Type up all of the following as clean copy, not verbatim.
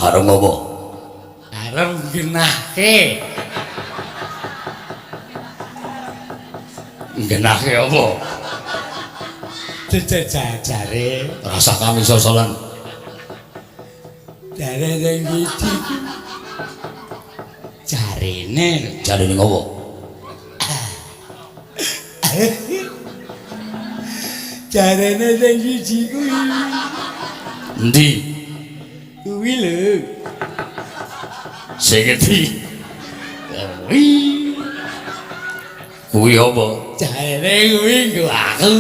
Arep ngopo? Arep genahke. Genahke apa? Jejajare. Rasah kami sosolan. Jare sing siji. Jarene Jarene ngopo? Jarene sing siji kuwi. Endi? Kuwi lho. Sing endi? Kuwi. Kuwi apa? Jarene kuwi nggo aku.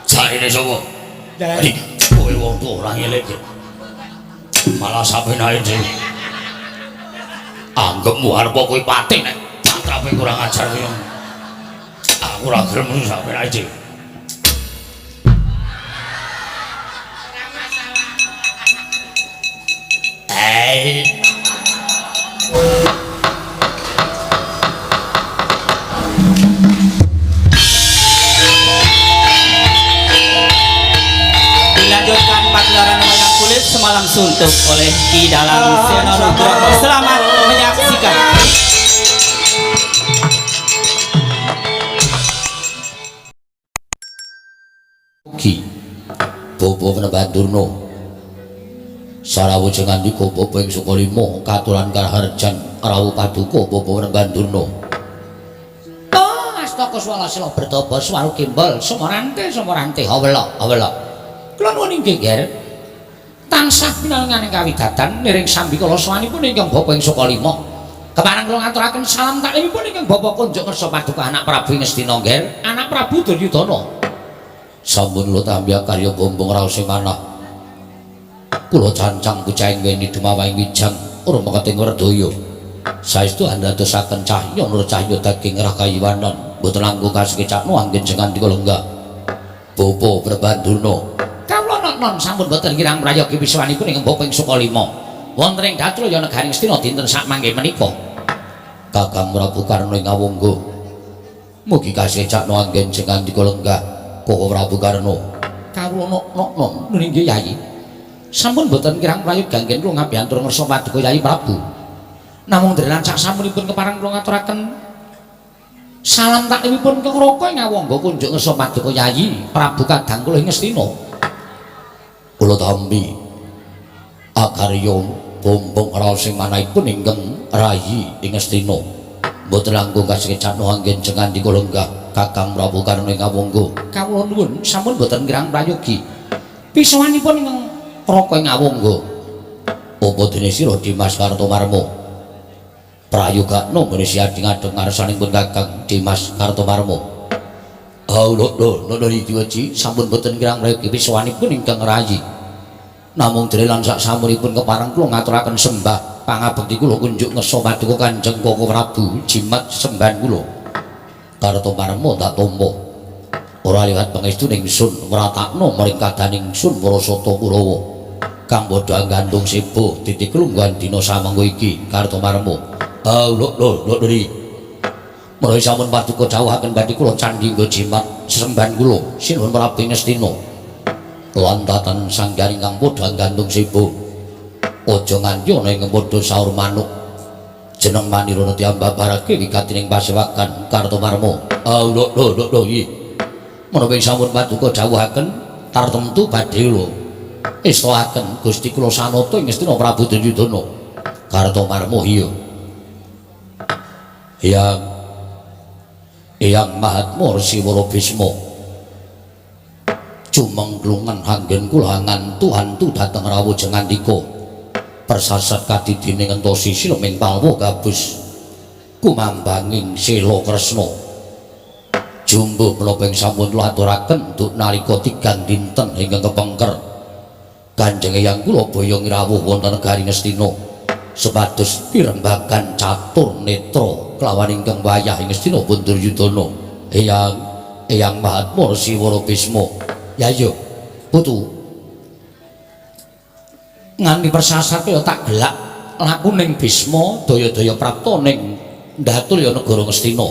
Jarene sapa? Jare Kowe wong tuwa ora ngeleke. Malah sapenake dhewe. Anggepmu arep kowe pati nek patrape kurang ajar kuwi. Aku ora gelem sapenake dhewe. Hei. Dilanjutkan pagelaran wayang kulit semalam suntuk oleh Ki Dalang Seno Nugroho. Selamat menyaksikan. Ki Bobo Penebandurna Sarawuj ngandika Bapa ing Sukalima katuran karaharjan rawuh paduka Bapa Penebandurna. Oh, astaka swala sila bertapa swaru gembol sumorante sumorante hawela hawela. Kula nuwun inggih, Ger. Tansah pinalenganing kawidatan niring sambikala sawanipun ingkang Bapa ing Sukalima. Kepareng kula ngaturaken salam taklimipun ingkang Bapa kunjuk ngersa paduka anak Prabu ing Ngastina, Ger, anak Prabu Duryudana. Sampun kula tampi karya bombong raos sing manah. Kula cancang bocah ing weni dumawahing wijang ora meketing werdaya. Saestu andadosaken cahya nur cahya daging rakayiwanan mboten langkung kasekecakno anggen sing ngandika lenggah. Bapa Prabandurna. Kawula non sampun boten kirang prayogi wiswanipun ingkang Bapa ing Sukalima. Wonten ing Datraya negari Ngastina dinten sakmangke menika. Kakang Prabu Karna ing Awangga. Mugi kasekecakno anggen sing ngandika lenggah. Koko Prabu Karna. Kawula non inggih Yayi. Sampun boten kirang prayogi anggen kula ngabiyantur ngersa paduka Yayi Prabu. Namung drenan sak sampunipun kepareng kula ngaturaken salam taklimipun ke Raka ing Awangga kunjuk ngersa paduka Yayi Prabu kadang kula ing Ngastina. Kula tampi akarya bombong raos sing manahipun ingkang rayi ing Ngastina. Mboten langkung kasekecakno anggen jengandika lenggah Kakang Prabu Karna ing Awangga. Kawula nuwun sampun boten kirang prayogi. Pisawanipun ingkang Raka ing Awangga. Apa dene sira Dimas Kartomarma? Prayogakno nggone siadhi ngadhep ngarsaning pun Kakang Dimas Kartomarma. Oh lho lho lho diwaji sampun boten kirang prayogi pisawanipun ingkang rayi. Namung dene lan sak sampunipun kepareng kula ngaturaken sembah pangabekti kula kunjuk ngersa paduka Kanjeng Koko Prabu jimat sembahan kula. Kartomarma tak tampa. Ora liwat pangestu ningsun wratakno maring kadaning ingsun para sata Kurawa. Kang padha gandung sebo titik lungguhan dina samangga iki Kartomarma. Ah lho lho lho lho. Menawi sampun paduka dawuhaken badhe kula candhi nggo jimat sesembahan kula sinuwun Prabu Ngastina. Lantatan sanggar ingkang padha gandung sebo. Aja nganti ana ing padha saur manuk. Jeneng manirana diambabarake wigatining pasewakan Kartomarma. Ah lho lho lho lho iki. Menawi sampun paduka dawuhaken tartemtu badhe kula estoaken Gusti kula sanata ing Ngastina Prabu Duryudana. Kartomarma iya. Eyang Eyang Mahatma Resi Wara Bisma. Cumengklungan anggen kula ngantu-antu dhateng rawuh jengandika. Persasat kadidine ngentosi sileming palwa gabus kumambanging sela Kresna. Jumbuh menapa ing sampun kula aturaken duk nalika tigang dinten ingkang kepengker. Kanjeng Eyang kula boyong rawuh wonten negari Ngastina supados pirembagan catur netra kelawan ingkang wayah ing Ngastina pun Duryudana. Eyang Eyang Mahatma Resi Wara Bisma. Ya iya, putu. Nganti persasat kaya tak gelak laku ning Bisma daya-daya prapta ning Ndatulya negara Ngastina.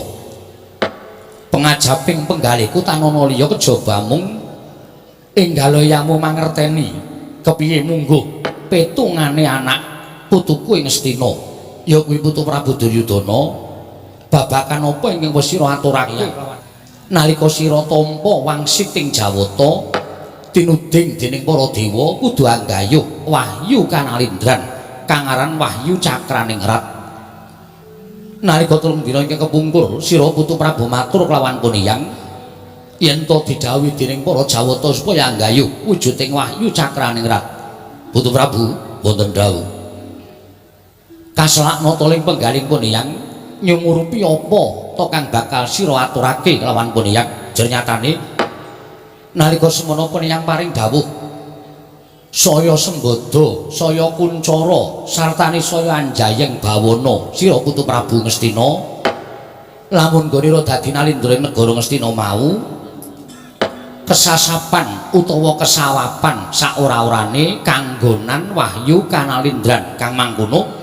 Pengajaping penggalihku tanana liya kejaba mung enggalayamu mangerteni Kepiye mungguh petungane anak putuku ing Ngastina ya kuwi putu Prabu Duryudana babakan apa ingkang wis sira aturake nalika sira tampa wangsit ing Jawata tinuding dening para dewa kudu anggayuh wahyu kanalindran kang aran Wahyu Cakraningrat. Nalika telung dina ingkang kepungkur sira putu Prabu matur kelawan Puniyang yen to didhawuhi dening para Jawata supaya anggayuh wujuding Wahyu Cakraningrat. Putu Prabu wonten dawuh kaselakna toling penggaling Puniyang nyumurupi apa to kang bakal sira aturake kelawan Puniyang. Jernyatane nalika semono Puniyang paring dawuh saya sembada, saya kuncara, sartane saya anjayeng bawana sira putu Prabu Ngastina lamun nggonira dadi nalindra ing negara Ngastina mau kesasapan utawa kesawapan saora-orane kanggonan wahyu kanalindran kang mangkono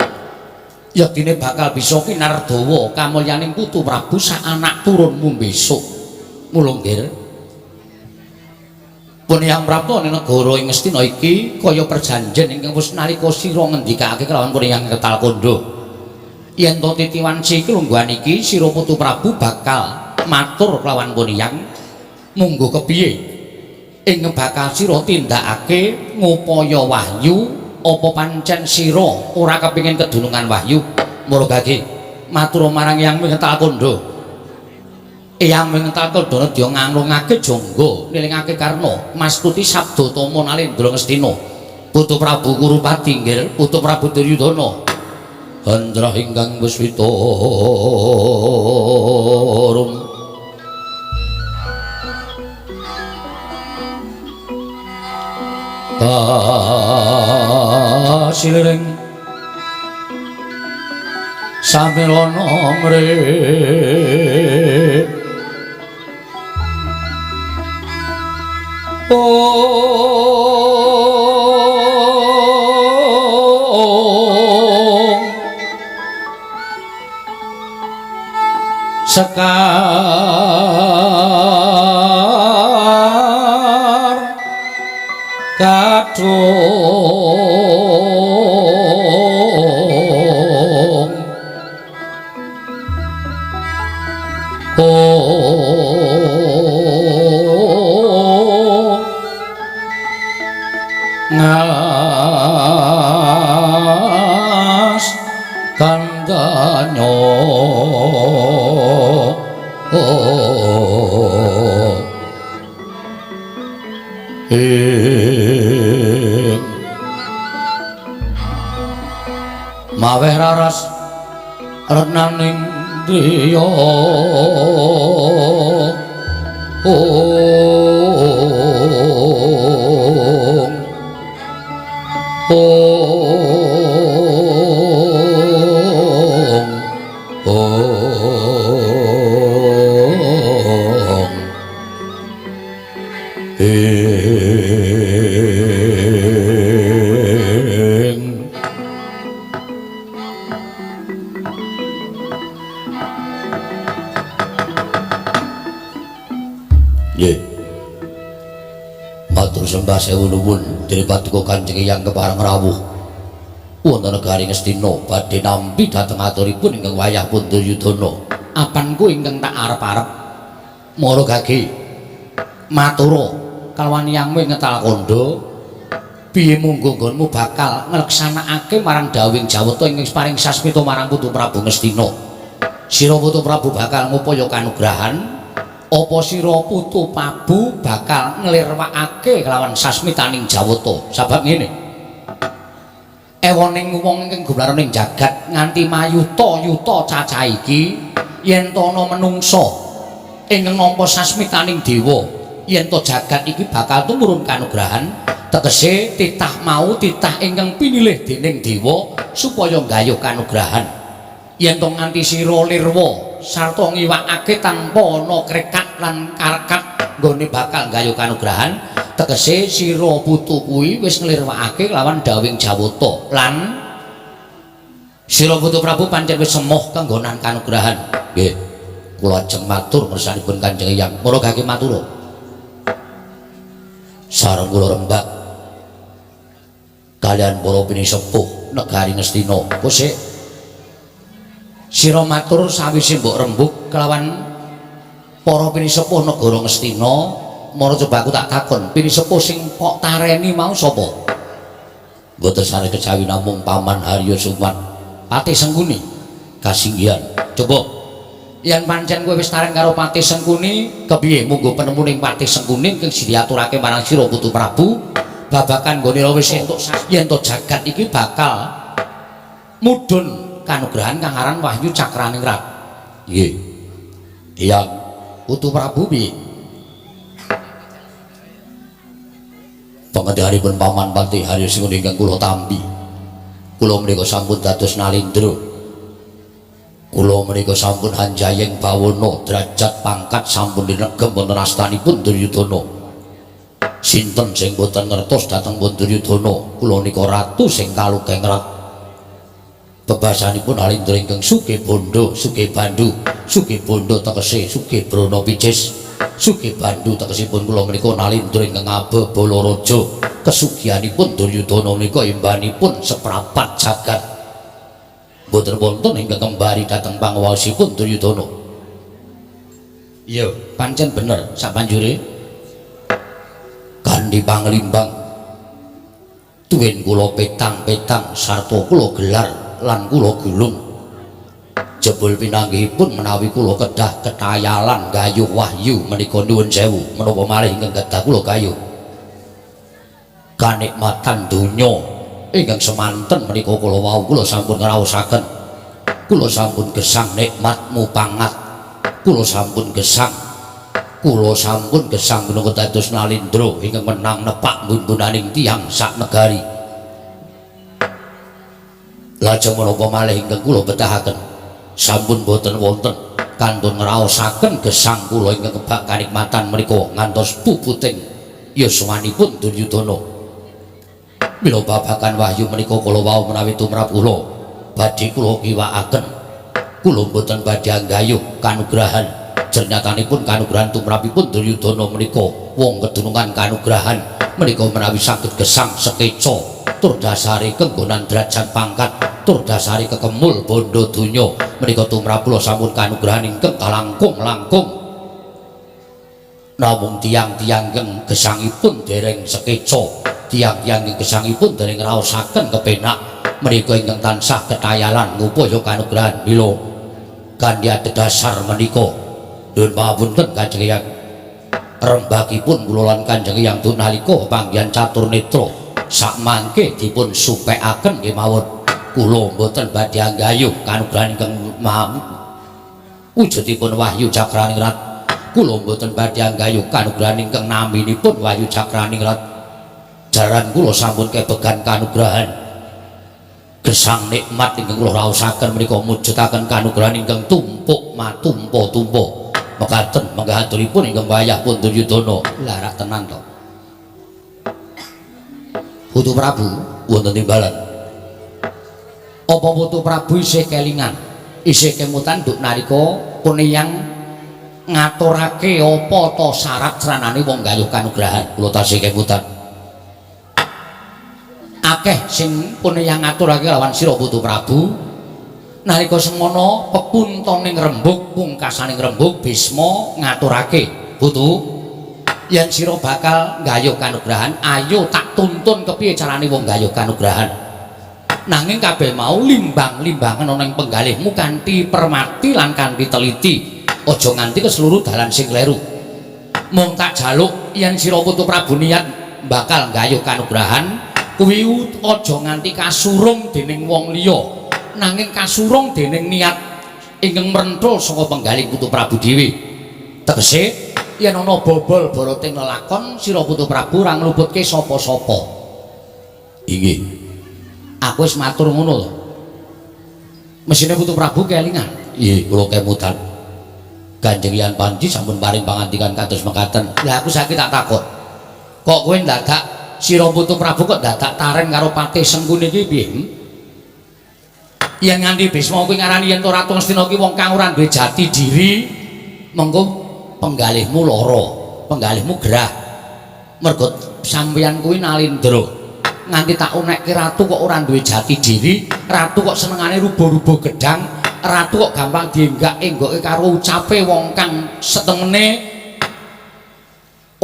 yektine bakal bisa kinardawa kamulyaning putu Prabu sak anak turunmu besok. Mula nggir Puniyang prapta ning negara ing Ngastina iki kaya perjanjen ingkang wis nalika sira ngendikake kelawan Puniyang Ketal Kandha yen to titiwan si kelungguhan iki sira putu Prabu bakal matur kelawan Puniyang munggo kepiye ing bakal sira tindakake ngupaya wahyu apa pancen sira ora kepengin kedunungan wahyu. Murgage matur marang Yang Mengetal Kandha. Eyang Mengetal Kandha nedya nganglungake jangga nilingake Karna mastuti sabda tama Nalendra Ngastina putu Prabu Kurupati nggih putu Prabu Duryudana Hendra ingkang wis witorum kasiliring samilana mrih ong sekar kadung ong ngas kandanyo ing maweh raras renaning driya ong ong ong ing nggih matur sembah sewu nuwun dening paduka Kanjeng Hyang kepareng rawuh wonten negari Ngastina badhe nampi dhateng aturipun ingkang wayah pun Duryudana. Apanku ingkang tak arep-arep mara gage matura kalawan Yang Ngetal Kandha piye munggo nggonmu bakal ngleksanakake marang dawuhing Jawata ingkang paring sasmita marang Putu Prabu Ngastina. Sira Putu Prabu bakal ngupaya kanugrahan apa sira Putu Prabu bakal nglirwakake kelawan sasmitaning Jawata. Sabab ngene, ewoning wong ingkang gumlaron ing jagat nganti mayuta-yuta cacah iki yen to ana menungsa ingkang nampa sasmitaning dewa yen to jagat iki bakal tumurun kanugrahan, tegese titah mau titah ingkang pinilih dening dewa supaya nggayuh kanugrahan. Yen to nganti sira lirwa sarta ngiwakake tanpa ana krekat lan karkat nggone bakal nggayuh kanugrahan, tegese sira putu kuwi wis nglirwakake lawan dawuhing Jawata lan sira Putu Prabu pancen wis semoh kanggonan kanugrahan. Nggih, kula ajeng matur ngersanipun Kanjeng Hyang. Mula gage matur. Sareng kula rembak Kalian para pinisepuh negari Ngastina. Kosek sira matur sawise mbok rembug kelawan para pinisepuh negara Ngastina, mara coba aku tak takon, pinisepuh sing kok tareni mau sapa? Mboten sane kejawi namung Paman Haryo Suman, Patih Sengkuni kasinggihan. Coba yen pancen kowe wis taren karo Patih Sengkuni, kepiye munggo penemuning Patih Sengkuni ingkang diaturake marang sira Putu Prabu babagan nggone wis entuk yen to jagat iki bakal mudhun kanugrahan kang aran Wahyu Cakraningrat. Nggih. Eyang Putu Prabu piye? Pangandikanipun Paman Patih Haryo Sengkuni ingkang kula tampi. Kula menika sampun dados nalindra. Kula menika sampun hanjayeng bawana derajat pangkat sampun dinegem wonten astanipun Duryudana. Sinten sing boten ngertos dhateng pun Duryudana, kula nika ratu sing kalukengrat. Bebasanipun Alindra ingkang sugih bondo, sugih bandu, sugih bondo tegese sugih brana picis, sugih bandu tegesipun kula menika Nalindra ingkang abebala raja. Kesugihanipun Duryudana menika imbanipun seprapat jagat. Mboten wonten ingkang kembari dhateng panguwasipun Duryudana. Iya, pancen bener sabanjure kanthi panglimbang tuwin kula petang-petang sarta kula gelar lan kula gulung. Jebul pinanggihipun menawi kula kedah ketayalan gayuh wahyu menika nuwun sewu menapa malih ingkang kedah kula gayuh. Kanikmatan donya ingkang semanten menika kula wau kula sampun ngraosaken. Kula sampun gesang nikmat mupangat. Kula sampun gesang. Kula sampun gesang minangka dados nalindra ingkang menang nepak bun-bunaning tiyang sak negari. Lajeng menapa malih ingkang kula betahaken? Sampun boten wonten kantun ngraosaken gesang kula ingkang kebak kanikmatan menika ngantos puputing yuswanipun Duryudana. Mila babagan wahyu menika kula wau menawi tumrap kula badhe kula kiwakaken. Kula boten badhe anggayuh kanugrahan. Jernyatanipun kanugrahan tumrapipun Duryudana menika wong kedunungan kanugrahan menika menawi saged gesang sekeca tur dasare kenggonan derajat pangkat tur dasare kekemul bondo donya menika tumrap kula sampun kanugrahan ingkang kalangkung-langkung. Namung tiyang-tiyang ingkang gesangipun dereng sekeca, tiyang-tiyang ingkang gesangipun dereng ngraosaken kepenak menika ingkang tansah ketayalan ngupaya kanugrahan. Mila kanthi adhedhasar menika nuwun pangapunten Kanjeng Eyang, rembagipun kula lan Kanjeng Eyang nalika panggihan catur netra sakmangke dipun supekaken kemawon. Kula mboten badhe anggayuh kanugrahan ingkang wujudipun Wahyu Cakraningrat. Kula mboten badhe anggayuh kanugrahan ingkang naminipun Wahyu Cakraningrat. Jaran kula sampun kebegan kanugrahan gesang nikmat ingkang kula raosaken menika mujudaken kanugrahan ingkang tumpuk matumpa-tumpa. Mekaten mangga aturipun ingkang wayah pun Duryudana. Lah rak tenan to. Putu Prabu wonten timbalan. Apa Putu Prabu isih kelingan, isih kemutan nduk nalika puniyang ngaturake apa ta syarat sranane wong gayuh kanugrahan? Kula tasih kemutan. Akeh sing puniyang ngaturake lawan sira Putu Prabu. Nalika semono pepuntoning rembug, pungkasaning rembug Bisma ngaturake, Putu, yen sira bakal nggayuh kanugrahan, ayo tak tuntun kepiye carane wong nggayuh kanugrahan. Nanging kabeh mau limbang-limbangan ana ing penggalihmu kanthi permati lan kanthi teliti. Aja nganti keseluruh dalan sing kleru. Mung tak jaluk yen sira Putu Prabu niat bakal nggayuh kanugrahan, kuwi aja nganti kasurung dening wong liya. Nanging kasurung dening niat ingkang mrenthul saka penggalih Putu Prabu dhewe. Tegese yen ana bobol boroting lelakon, sira Putu Prabu ora ngluputke sapa-sapa. Inggih. Aku wis matur ngono to. Mesine Putu Prabu kelingan. Nggih, kula kemutan. Kanjeng Yan Panji sampun paring pangandikan kados mekaten. Lah aku saiki tak takon. Kok kowe ndadak sira Putu Prabu kok ndadak taren karo Patih Sengkuni iki piye? Yen nganti Bisma kuwi ngarani yen to Ratu Ngastina ki wong kang ora duwe jati diri, mengko penggalihmu lara, penggalihmu gerah. Mergo sampeyan kuwi nalindra. Nganti tak unekke ratu kok ora duwe jati diri, ratu kok senengane rubuh-rubuh gedang, ratu kok gampang dienggak-enggoke karo ucape wong kang setemene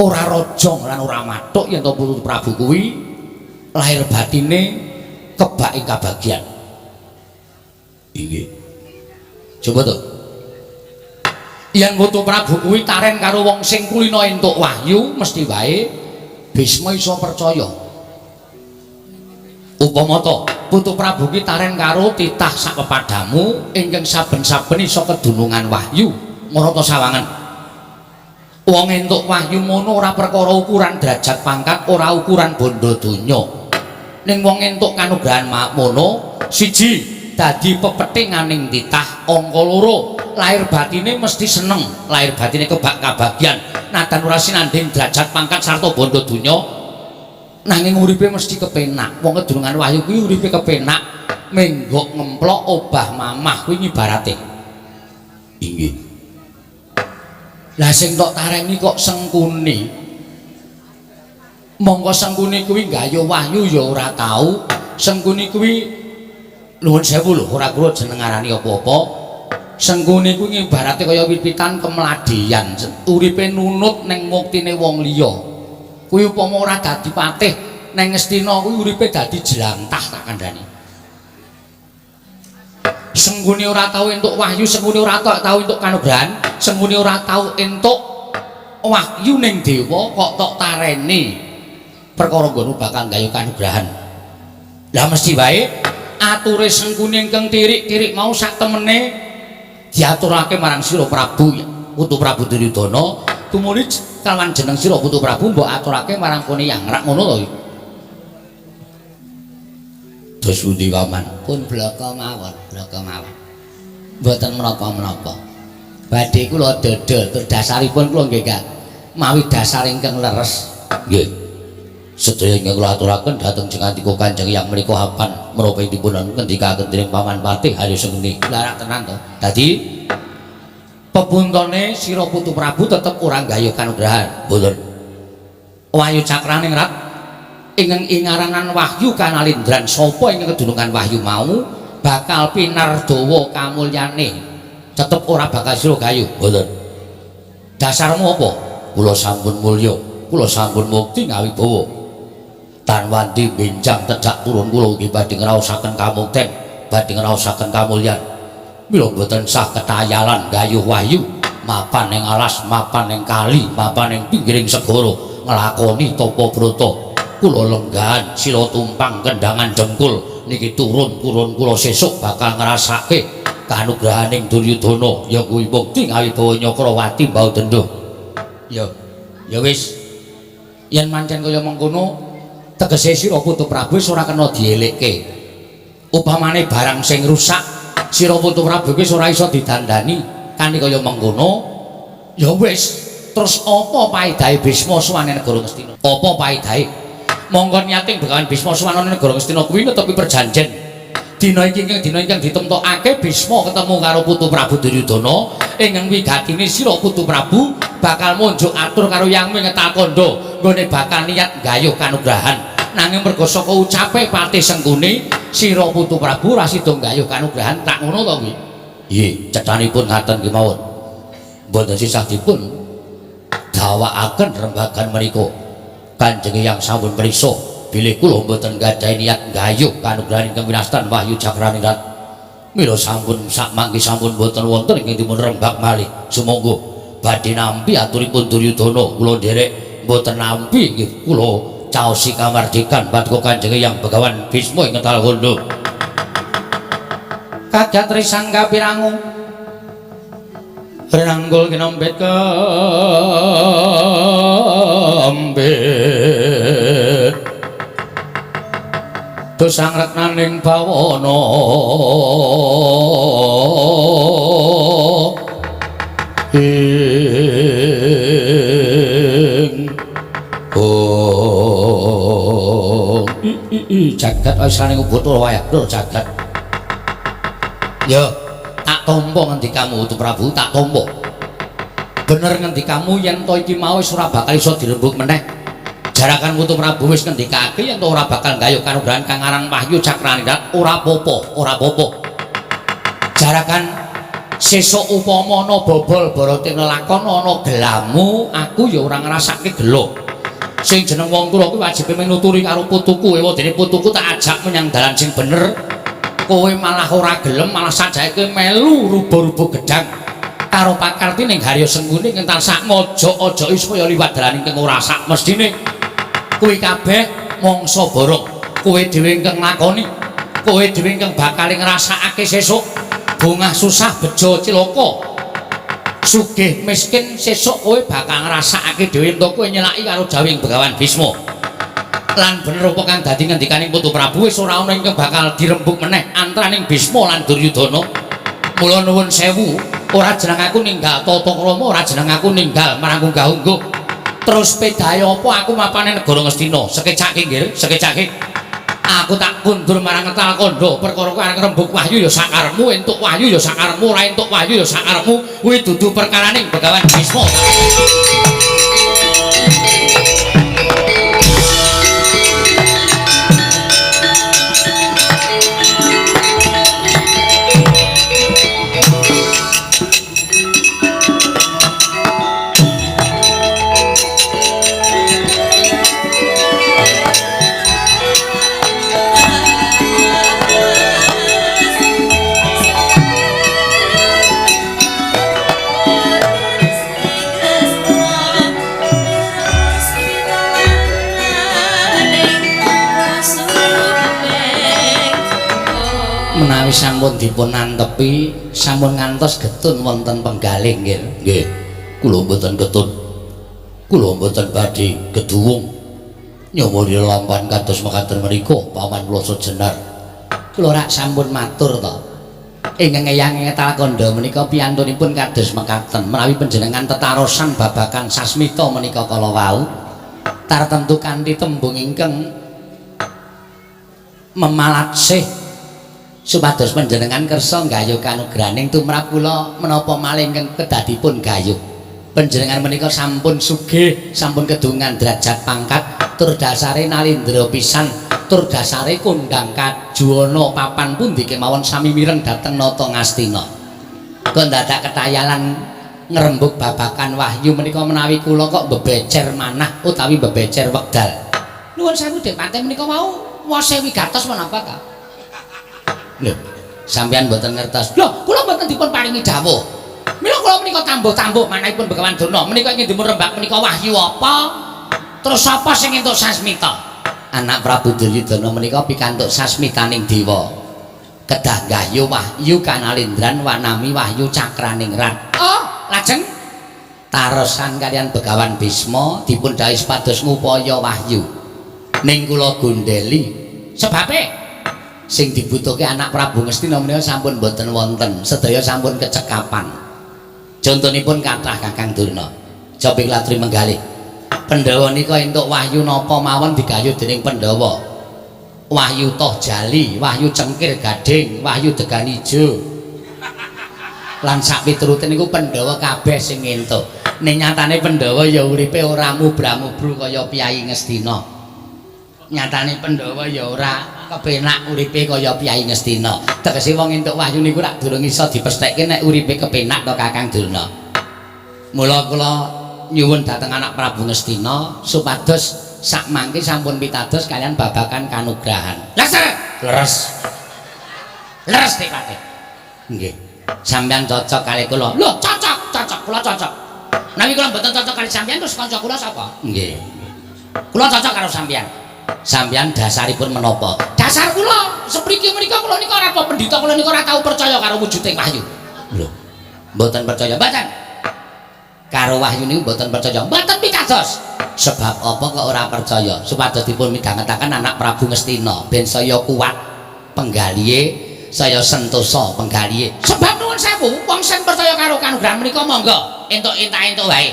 ora rojong lan ora mathuk yen to Putu Prabu kuwi lahir batine kebak ing kabagyan. Inggih. Coba to. Yen Putu Prabu kuwi taren karo wong sing kulina entuk wahyu, mesti wae Bisma iso percaya. Upama to Putu Prabu ki taren karo titah sak pepadamu ingkang saben-saben iso kedunungan wahyu marata sawangan. Wong entuk wahyu mono ora perkara ukuran derajat pangkat, ora ukuran bondo donya. Ning wong entuk kanugrahan mono siji dadi pepetinganing titah, angka loro lahir batine mesti seneng, lahir batine kebak kabagyan nadan ora sinanding derajat pangkat sarta bondo donya, nanging uripe mesti kepenak. Wong kedunungan wahyu kuwi uripe kepenak, menggok ngemplok obah mamah kuwi ngibarate. Inggih. Lah sing tok tareni kok Sengkuni. Mongko Sengkuni kuwi nggayuh wahyu ya ora tau. Sengkuni kuwi nuwun sewu lho, ora kula jeneng ngarani apa-apa. Sengkuni kuwi ngibarate kaya wit-witan kemladian, uripe nunut ning muktine wong liya. Kuwi upama ora dadi patih neng Ngastina kuwi uripe dadi jlantah tak kandhani. Sengkuni ora tau entuk wahyu, Sengkuni ora tau entuk kanugrahan, Sengkuni ora tau entuk wahyu ning dewa kok tok tareni perkara nggono bakal nggayuh kanugrahan. Lah mesti wae ature Sengkuni ingkang tirik-tirik mau sak temene diaturake marang sira Prabu Putu Prabu Duryudana, tumuli kalawan jeneng sira Putu Prabu mbok aturake marang kone yang rak ngono to. Dos pundi paman? Pun blaka mawon, blaka mawon. Mboten menapa-menapa. Badhe kula dodol tur dasaripun kula nggih Kang. Mawi dasar ingkang leres. Nggih. Sedaya ingkang kula aturaken dhateng Jengandika Kanjeng Yang menika hapan menapa dipun ngendikaken dening Paman Patih Haryo Sengkuni. Lah rak tenan to. Dadi pepuntone sira Putu Prabu tetep ora nggayuh kanugrahan. Mboten. Wahyu cakraning rat ingkang ingaranan wahyu kanalindran sapa ingkang kedunungan wahyu mau bakal pinardawa kamulyane, tetep ora bakal sira gayuh. Mboten. Dasarmu apa? Kula sampun mulya, kula sampun mukti ngawibawa. Tan wanti benjang tejak turun kula ugi badhe ngraosaken kamukten, badhe ngraosaken kamulyan. Mila mboten sah ketayalan gayuh wahyu, mapan ing alas, mapan ing kali, mapan ing pinggiring segara, nglakoni tapa brata. Kula lenggahan sila tumpang kendangan dengkul niki turun-turun kula sesuk bakal ngrasake kanugrahaning Duryudana ya kuwi mukti ngawibawa Nyakrawati mbau dendho. Ya, ya wis. Yen mancen kaya mengkono tegese sira Putu Prabu wis ora kena dielekke. Upamane barang sing rusak sira Putu Prabu wis ora iso didandani kanthi kaya mengkono, ya wis. Terus apa paedahe Bisma suwane negara Ngastina? Apa paedahe? Monggo niating Begawan Bisma suwane negara Ngastina kuwi netepi perjanjen. Dina iki ingkang dina ingkang ditemtokake Bisma ketemu karo Putu Prabu Duryudana ingkang wigatine sira Putu Prabu bakal munjuk atur karo yang ngetal kandha nggone bakal niat nggayuh kanugrahan. Nanging merga saka ucape Patih Sengkuni sira Putu Prabu ora sida nggayuh kanugrahan, tak ngono to kuwi? Nggih, cethanipun ngaten kemawon. Mboten sisah dipun dawakaken rembagan menika. Kanjeng Hyang sampun prisa bilih kula mboten gadhahi niat nggayuh kanugrahan ingkang winastan wahyu cakraningrat. Mila sampun sak mangke sampun mboten wonten ingkang dipun rembag malih. Sumangga badhe nampi aturipun Duryudana kula nderek mboten nampi nggih kula caosi kamardikan paduka Kanjeng Hyang Begawan Bisma ing Ngetal Kandha. Kagat risan kapirangu renanggul kinempit kembit dosang reknaning bawana ing oh i jagat aisane Bathara wayah jagat. Ya tak tampa ngendikamu Putu Prabu, tak tampa. Bener ngendikamu yen to iki mau wis ora bakal iso dirembug meneh. Jarakan Putu Prabu wis ngendikake yen ora bakal gayuh kanugrahan kang aran Wahyu Cakraningrat ora apa-apa, ora apa-apa. Jarakan sesuk upama ana bobol barating lelakon ana gelamu, aku ya ora ngrasake gelo. Sing jeneng wong tuwa kuwi wajibe nuturi karo putuku, ewadene putuku tak ajak menyang dalan sing bener. Kowe malah ora gelem, malah sajake kowe melu ruba-ruba gedang karo pakarti ning Harya Sengkuni ing tansah ngojok-ojoki supaya liwat dalan ingkang ora sak mestine. Kuwi kabeh mangsa borong, kowe dhewe ingkang nglakoni, kowe dhewe ingkang bakal ngrasakake sesuk bungah susah bejo cilaka sugih miskin sesuk kowe bakal ngrasakake dhewe entuk kowe nyelaki karo jawing Begawan Bisma. Lan bener apa kang dadi ngendikaning Putu Prabu wis ora ana ingkang bakal dirembug meneh antaraning Bisma lan Duryudana. Mula nuwun sewu, ora jeneng aku ninggal tata krama, ora jeneng aku ninggal marang unggah-ungguh. Terus pedahe apa aku mapane negara Ngastina? Sekecake nggih, sekecake. Aku tak kundur marang Ngetal Kandha, perkara kowe arep ngrembug wahyu ya sakarepmu, entuk wahyu ya sakarepmu, ora entuk wahyu ya sakarepmu. Kuwi dudu perkaraning Begawan Bisma. Menawi sampun dipun antepi, sampun ngantos getun wonten penggalih nggih. Nggih, kula mboten getun. Kula mboten badhe geduwung. Nyuwun lampahan kados mekaten menika paman kula sejenar. Kula rak sampun matur to. Ingkang Eyang Ngetal Kandha menika piyantunipun kados mekaten. Menawi panjenengan tetarosan babagan sasmita menika kala wau tartemtu kanthi tembung ingkang memalatsih supados panjenengan kersa nggayuh kanugrahaning tumrap kula menapa malih ingkang kedadipun gayuh. Panjenengan menika sampun sugih, sampun kedungan derajat pangkat, tur dasare nalindra pisan, tur dasare kondhang kajuwana papan pundi kemawon sami mireng dhateng Nata Ngastina. Kok dadak ketayalan ngrembug babagan wahyu menika menawi kula kok bebecer manah utawi bebecer wekdal. Nuwun sewu Dik Patih menika wau wose wigatos menapa ta? Lho, sampeyan mboten ngertos. Lho, kula mboten dipun paringi dawuh. Mila kula menika tambuh-tambuh manahipun Begawan Durna. Menika ingin dipun rembak menika wahyu apa? Terus sapa sing entuk sasmita? Anak Prabu Duryudana menika pikantuk sasmitaning dewa. Kedah gayuh wahyu kanalindran wanami wahyu cakraningrat. Oh, lajeng tarosan kalian Begawan Bisma dipun dawuhi supados ngupaya wahyu. Ning kula gondeli sebabe sing dibutuhke anak Prabu Ngastina menika sampun mboten wonten, sedaya sampun kecekapan. Contonipun kathah Kakang Durna. Joping latri menggalih. Pandhawa nika entuk wahyu napa mawon digayuh dening Pandhawa. Wahyu toh jali, wahyu cengkir gading, wahyu degan ijo. Lan sak piturute niku Pandhawa kabeh sing entuk. Ning nyatane Pandhawa ya uripe ora mubra-mubru kaya Piyayi Ngastina. Nyatane Pandhawa ya ora kepenak uripe kaya Piyayi Ngastina. Tegese wong entuk wahyu niku rak durung iso dipestheke nek uripe kepenak to Kakang Durna. Mula kula nyuwun dhateng anak Prabu Ngastina supados sak mangke sampun pitados kalian babagan kanugrahan. Leres. Leres. Leres Dik Patih. Nggih. Sampeyan cocok kali kula. Lho, cocok, cocok, kula cocok. Menawi kula mboten cocok kali sampeyan terus kanca kula sapa? Nggih. Kula cocok karo sampeyan. Sampeyan dasaripun menapa? Dasar kula sepriki menika kula nika ora pendhita, kula nika ora tau percaya karo wujuding wahyu. Lho, mboten percaya? Mboten. Karo wahyu niku mboten percaya. Mboten pitados. Sebab apa kok ora percaya? Supados dipun midhangetaken anak Prabu Ngastina ben saya kuat penggalihe, saya sentosa penggalihe. Sebab nuwun sewu, wong sing percaya karo kanugrahan menika monggo entuk entak-entuk wae.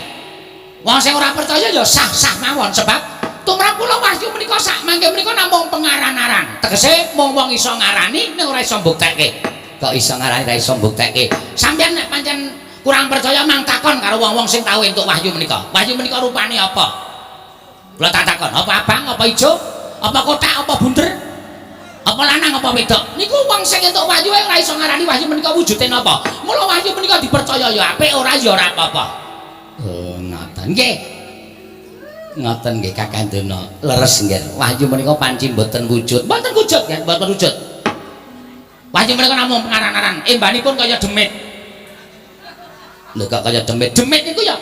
Wong sing ora percaya ya sah-sah mawon sebab tumrap kula wahyu menika sak mangke menika namung pengaran-aran. Tegese mung wong iso ngarani ning ora iso mbuktekke. Kok iso ngarani ora iso mbuktekke? Sampeyan nek pancen kurang percaya mang takon karo wong-wong sing tau entuk wahyu menika. Wahyu menika rupane apa? Kula tak takon, apa abang, apa ijo, apa kotak, apa bunder? Apa lanang apa wedok? Niku wong sing entuk wahyu ora iso ngarani wahyu menika wujude napa. Mula wahyu menika dipercaya ya apik, ora ya ora apa-apa. Oh, ngoten. Nggih. Ngoten nggih Kakang Durna. Leres nggih. Wahyu menika panci mboten wujud. Mboten wujud, nggih, mboten wujud. Wahyu menika namung pengaran-aran, embanipun kaya demit. Lho kok kaya demit? Demit niku ya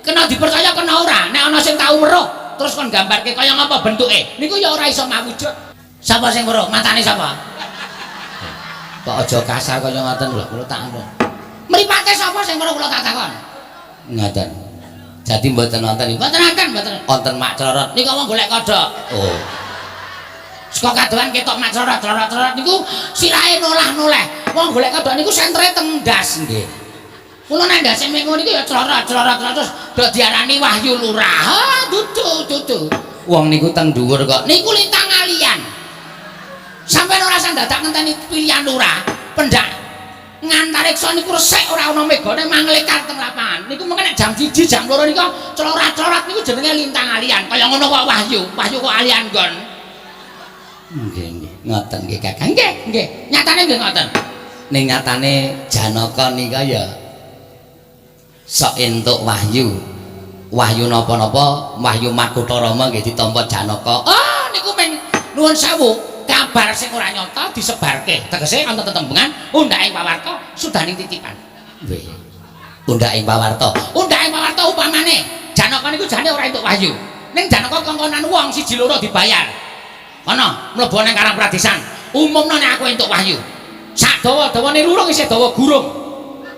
kena dipercaya kena ora. Nek ana sing tau weruh terus kon gambarke kaya ngapa bentuke, niku ya ora iso mawujud. Sapa sing weruh? Matane sapa? Kok aja kasar kaya ngoten lho, kula tak ampun. Mripate sapa sing weruh kula tak takon? Ngoten. Jadi mboten wonten. Mboten wonten, mboten. Wonten mak crorot. Niku wong golek kodhok. Oh. Saka kadohan ketok mak crorot, crorot, crorot niku sirahe nolah-noleh. Wong golek kodhok niku sentre teng ndas nggih. Kula nek ndase mengo niku ya crorot, crorot, crorot terus do diarani wahyu lurah. Ha, dudu, dudu. Wong niku teng dhuwur kok. Niku lintang alian. Sampeyan ora usah dadak ngenteni pilihan lurah, pendak ngantariksa niku resik ora ana megane manglekar teng lapangan. Niku mengke nek jam 1 jam 2 niku clorat-clorat niku jenenge lintang alian. Kaya ngono kok wahyu, wahyu kok alian nggon. Nggih, nggih. Ngoten nggih Kakang. Nggih, nggih. Nyatane nggih ngoten. Ning nyatane Janaka nika ya sok entuk wahyu. Wahyu napa-napa, wahyu Makutha Rama nggih ditampa Janaka. Oh, niku men nuwun sewu. Kabar sing ora nyata disebarke. Tegese wonten tetembungan undhaking pawarta sudaning titipan. Nggih. Undhaking pawarta. Undhaking pawarta upamane Janaka niku jane ora entuk wahyu. Ning Janaka kongkonan wong siji loro dibayar. Kono mlebu nang Karang Pradesan. Umumno nek aku entuk wahyu. Sak dawa-dawane lurung isih dawa gurung.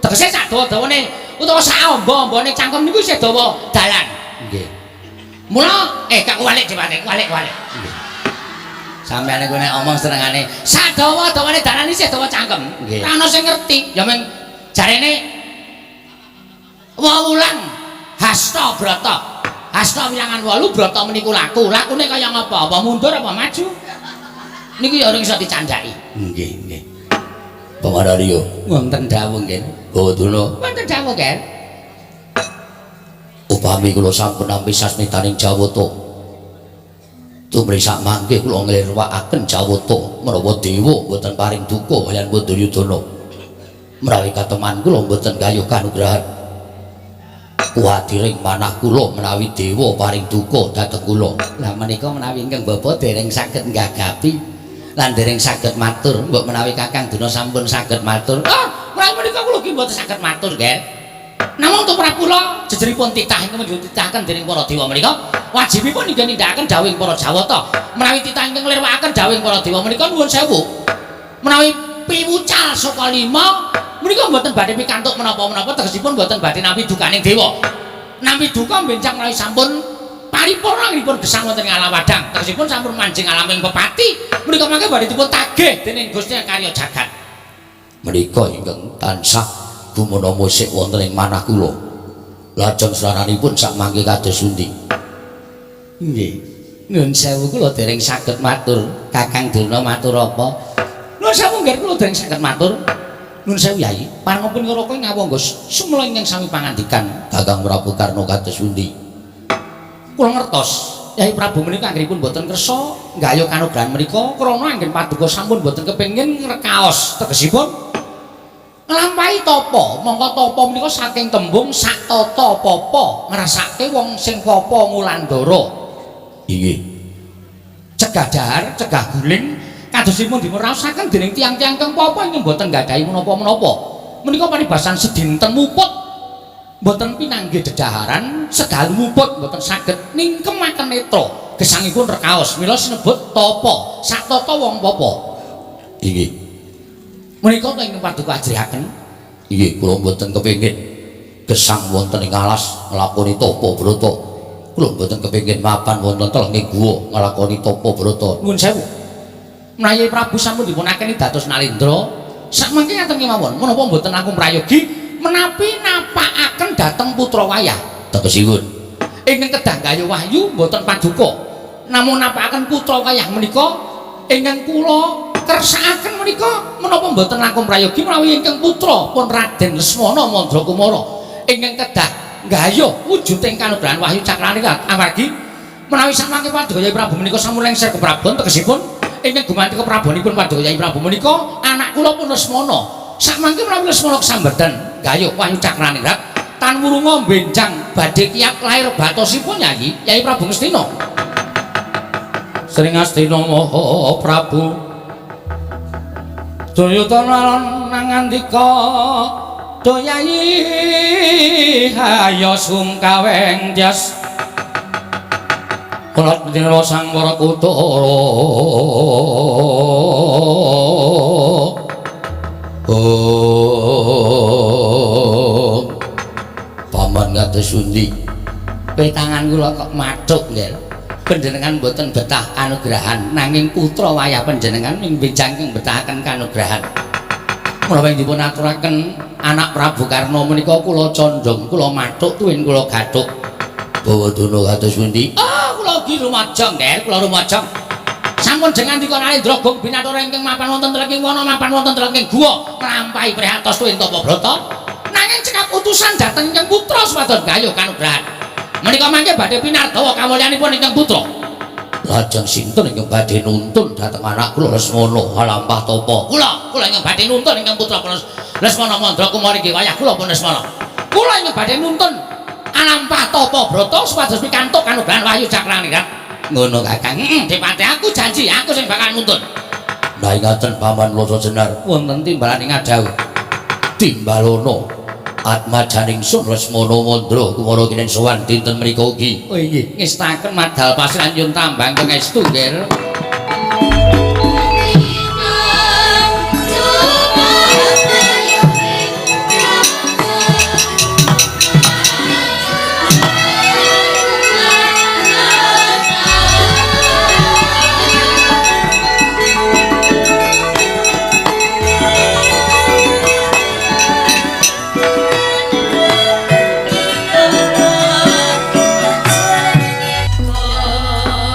Tegese sak dawa-dawane utawa sak amba-ambane cangkem niku isih dawa dalan. Nggih. Mula gak kuwalik dhewe, kuwalik-kuwalik. Nggih. Sampeyan niku nek omong senengane sak dawa-dawane dalan isih dawa cangkem. Nggih. Ora ana sing ngerti. Ya men jarene wewulang hasta brata. Hasta wilangan 8 brata meniku laku. Lakune kaya ngapa? Apa mundur apa maju? Niku ya ora iso dicandhaki. Nggih, nggih. Pamararya wonten dawuh nggih. Bawa Durna. Wonten dawuh nggih. Upami kula sampun nampi sasmitaning Jawata. Tumrih sak mangke kula nglirwakaken Jawata menawa dewa mboten paring duka kaliyan Duryudana. Menawi kateman kula mboten gayuh kanugrahan. Kuwatiring manah kula menawi dewa paring duka dhateng kula. Lah menika menawi ingkang bapa dereng saged nggagapi lan dereng saged matur, mbok menawi Kakang Durna sampun saged matur. Ah, menawi menika kula ki mboten saged matur, nggih. Namung tumrap kula jejeripun titah ingkang dititahaken dening para dewa menika, wajibipun inggih nindakaken dawuhing para Jawata. Menawi titah ingkang nglirwakaken dawuhing para dewa menika nuwun sewu. Menawi piwucal saka 5 menika mboten badhe pikantuk menapa-menapa, tegesipun mboten badhe nampi dukaning dewa. Nampi duka benjang menawi sampun paripurna anggenipun gesang wonten ing alam wadang, tegesipun sampun manjing alaming pepati, menika mangke badhe dipun tagih dening Gusti karya jagat. Menika ingkang tansah gumana musik wonten ing manah kula. Lajeng srananipun sak mangke kados pundi? Nggih. Nuwun sewu kula dereng saged matur. Kakang Durna matur apa? Nuwun sewu nggih kula dereng saged matur. Nuwun sewu Yai, parangipun Raka ngawangga sumela ingkang sami pangandikan. Kakang Prabu Karna kados pundi? Kula ngertos Yai Prabu menika anggenipun mboten kersa nggayuh kanugrahan menika krana anggen paduka sampun mboten kepengin ngrekaos, tegesipun nglampahi tapa. Mongko tapa menika saking tembung sak tata papa, ngrasake wong sing papa ngulandara. Inggih. Cegah dahar, cegah guling kadosipun dipun raosaken dening tiyang-tiyang kang papa ingkang mboten nggadahi menapa-menapa. Menika paribasan sedinten muput mboten pinanggih dedaharan, sedalu muput mboten saged ningkemaken netra. Gesangipun rekaos, mila sinebut tapa, sak tata wong papa. Inggih. Menika ta ingkang paduka ajrihaken. Inggih, kula mboten kepengin gesang wonten ing alas nglakoni tapa brata. Kula mboten kepengin mapan wonten telenging guwa nglakoni tapa brata. Nuwun sewu. Menawi Prabu sampun dipunakeni dados Nalendra, sakmangke ngaten kemawon, menapa mboten langkung prayogi menapi napakaken dhateng putra wayah. Tegesipun ingkang kedah gayuh wahyu mboten paduka. Namung napakaken putra wayah menika ingkang kula kersakaken menika menapa mboten langkung prayogi menawi ingkang putra pun Raden Lesmana Mandrakumara ingkang kedah gayuh wujuding kanugrahan wahyu cakrane amargi Menawi samangke Paduka Yai Prabu menika sampun lengser keprabon tegesipun ingkang gumanti keprabonipun Paduka Yai Prabu menika anak kula pun Lesmana. Samangke menawi Lesmana kesamberdan gayuh wahyu cakraningrat tan wurunga benjang badhe kiyat lahir batosipun Yai Yai Prabu Ngastina. Sring Astina Maha Prabu Duryudana nangandika do Yai hayo sungkaweng dyas kula dina Sang Werkudara. Oh paman kados pundi? Petangan kula kok mathuk nggih. Panjenengan mboten betah kanugrahan nanging putra wayah panjenengan ing benjang ing betahaken kanugrahan. Menawi dipun aturaken anak Prabu Karna menika kula condhong, kula mathuk tuwin kula gathuk. Bawadana kados pundi? Ah, kula ugi rumajeng, Nger, kula rumajeng. Sampun jeng ngandika Narendra Gong binatura ingkang mapan wonten telenging wana, mapan wonten telenging guwa, nglampahi prihatos tuwin tapa brata. Nanging cekap utusan dhateng ingkang putra supados gayuh kanugrahan. Menika mangke badhe pinardawa kamulyanipun ingkang putra. Lajeng sinten ingkang badhe nuntun dhateng anak kula Lesmana alampah tapa? Kula, kula ingkang badhe nuntun ingkang putra kula Lesmana Mandra Kumara inggih wayah kula pun Lesmana. Kula ingkang badhe nuntun alampah tapa brata supados pikantuk kanugrahan wahyu cakraningrat. Ngono Kakang. Heeh, Dipati aku janji aku sing bakal nuntun. Nah ingaten paman Loso Jenar wonten timbalan ing adhawuh. Timbalana atmajaning sun Lesmana Mandra Kumara kinen sowan dinten mriku ugi. Oh inggih, ngestaken madal pasiran yun tambang pangestu nggih.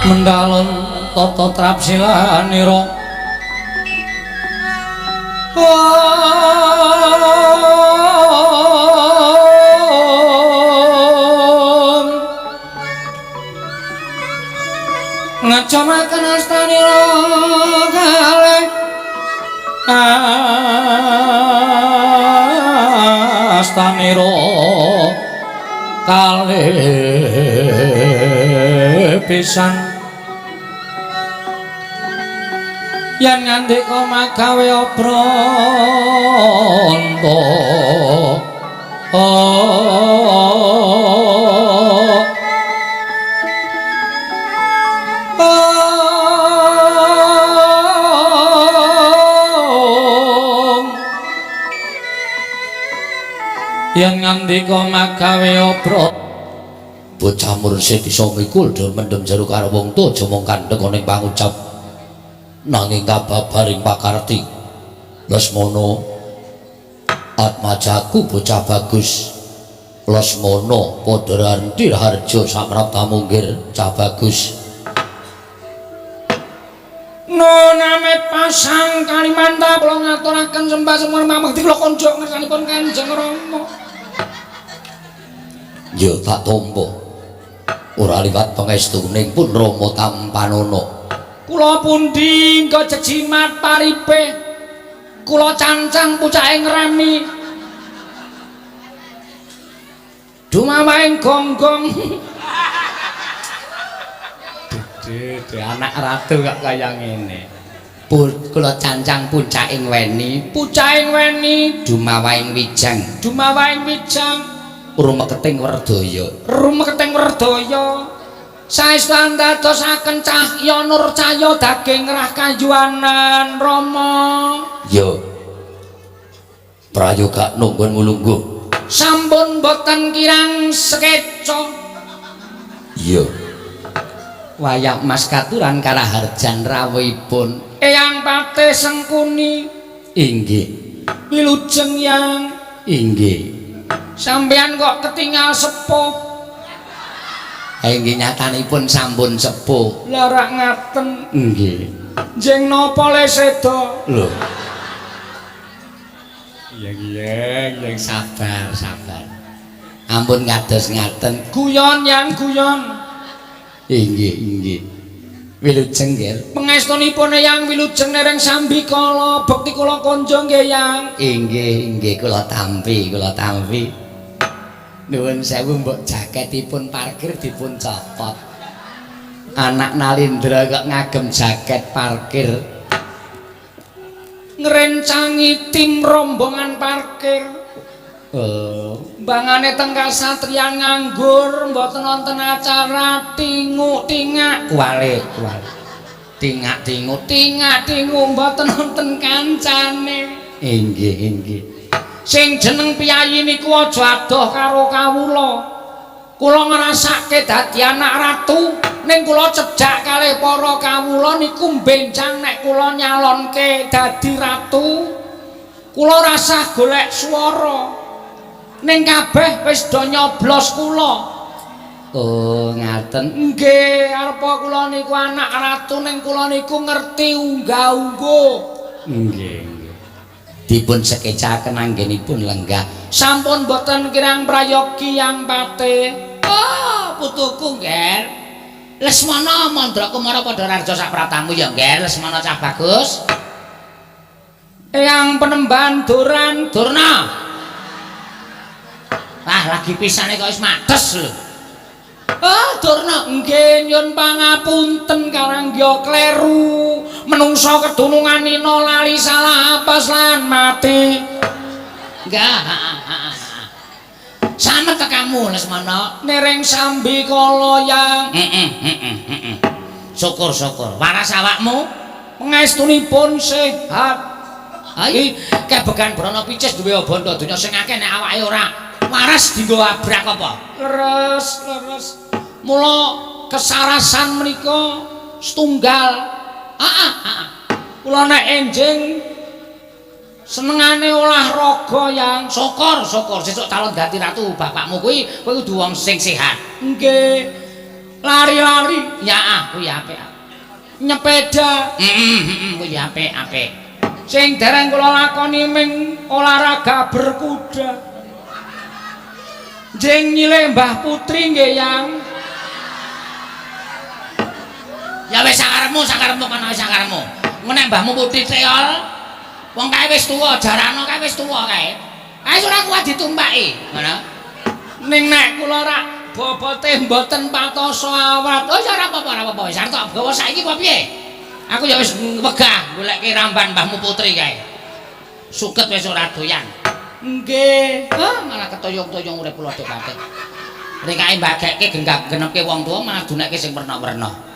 Mendalon tata trapsilanira ngecamaken astanira kalih astanira kalih pisan yen ngandika magawe obranta yen ngandika magawe obranta bocah mursid iso mikul dur mendem jero karo wong tuwa aja mung kandhek ana ing pangucap nanging kababaring pakarti. Lesmana atmajaku bocah bagus Lesmana padha ranti harja samrapta munggir cah bagus. Noname pasang Kalimantan kula ngaturaken sembah sumur mamekti kula konjuk ngersanipun Kanjeng Rama. Ya tak tampa ora liwat pangestuning pun Rama tampanana. Kula pundi nggo jejimat paripe kula cancang pucake ngremi dumawaing gonggong. Duh, anak ratu kok kaya ngene. Kula cancang pucake ngweni, pucake ngweni dumawaing wijang, dumawaing wijang rumeketing werdaya, rumeketing werdaya. Saestu andadosaken cahya nur cahya daging rah kayuwanan Rama. Ya prayoga nunggun mulungguh sampun boten kirang sekeca. Iya wayah Mas katuran karaharjan rawuhipun Eyang Patih Sengkuni. Inggih. Wilujeng Yang. Inggih. Sampeyan kok ketinggal sepuh. Inggih nyatanipun sampun sepuh. Lah rak ngaten. Nggih. Njeng napa le seda? Lho. Iya iya, yang sabar sabar. Ampun ngados ngaten. Guyon Yang guyon. Inggih, inggih. Wilujeng, Ger. Pangestunipun Eyang wilujeng nereng sambikala bekti kula konjo nggih, Yang. Inggih, inggih kula tampi, kula tampi. Nuwun sewu mbok jaketipun parkir dipun copot. Anak Nalindra kok ngagem jaket parkir. Ngrencangi tim rombongan parkir. Oh, Bangane teng kasatriyan nganggur, mboten wonten acara tinguk-tingak. Kuwale, kuwale. Tingak-tinguk. Tingak-tinguk mboten wonten kancane. Inggih, inggih. Sing jeneng piyayi niku aja adoh karo kawula. Kula ngrasake dadi anak ratu, ning kula cedhak kalih para kawula niku mbenjang nek kula nyalonke dadi ratu. Kula rasah golek swara. Ning kabeh wis do nyoblos kula. Oh, ngaten. Nggih, arepa kula niku anak ratu ning kula niku ngerti unggah-ungguh. Nggih, nggih. Dipun sekecaken anggenipun lenggah. Sampun boten kirang prayogi Yang Pate. Oh, putuku, Nger. Lesmana Mandra Kumara padha rarja sak pratamu ya, Nger. Lesmana cah bagus. Eyang penemban Duran. Durna. Ah, lagi pisane kok wis mates lho. Ah, Durna, nggih nyun pangapunten karangga kleru. Menungsa kedunungan nina lali salah apes lan mati. Enggak. Samet tekamu Lesmana. Nereng sambikala Yang. Heeh, heeh, heeh. Syukur, syukur. Waras awakmu? Pangestunipun sehat. Ha iki kebegan brana picis duwe bondo donya sing akeh nek awake ora waras dienggo abrak apa? Leres, leres. Mula kesarasan menika setunggal. Heeh, heeh. Kula nek enjing senengane olahraga Yang. Syukur, syukur sesuk calon dadi ratu bapakmu kuwi kowe kudu wong sing sehat. Nggih. Lari-lari, Ya ah, kuwi apik. Nyepeda. Heeh, heeh, kuwi apik, apik. Sing dereng kula lakoni ming olahraga berkuda. Jeng nyilih Mbah Putri nggih, Yang. Ya wis sakarepmu, sakarepmu kono wis sakarepmu. Engko nek mbahmu Putri treol, wong kae wis tuwa, jarano kae wis tuwa kae. Kae ora kuat ditumpaki, ngono. Ning nek kula rak bobote mboten patosa awrat. Oh ya ora apa-apa, ora apa-apa wis arep tak gawa saiki apa piye? Aku ya wis wegah goleke ramban mbahmu Putri kae. Suket wis ora doyan. Nggih. Ah, malah ketoyong-toyong urip kula Dik Batik. Rekae mbagekke genggam genepke wong tuwa malah dunekke sing werna-werna.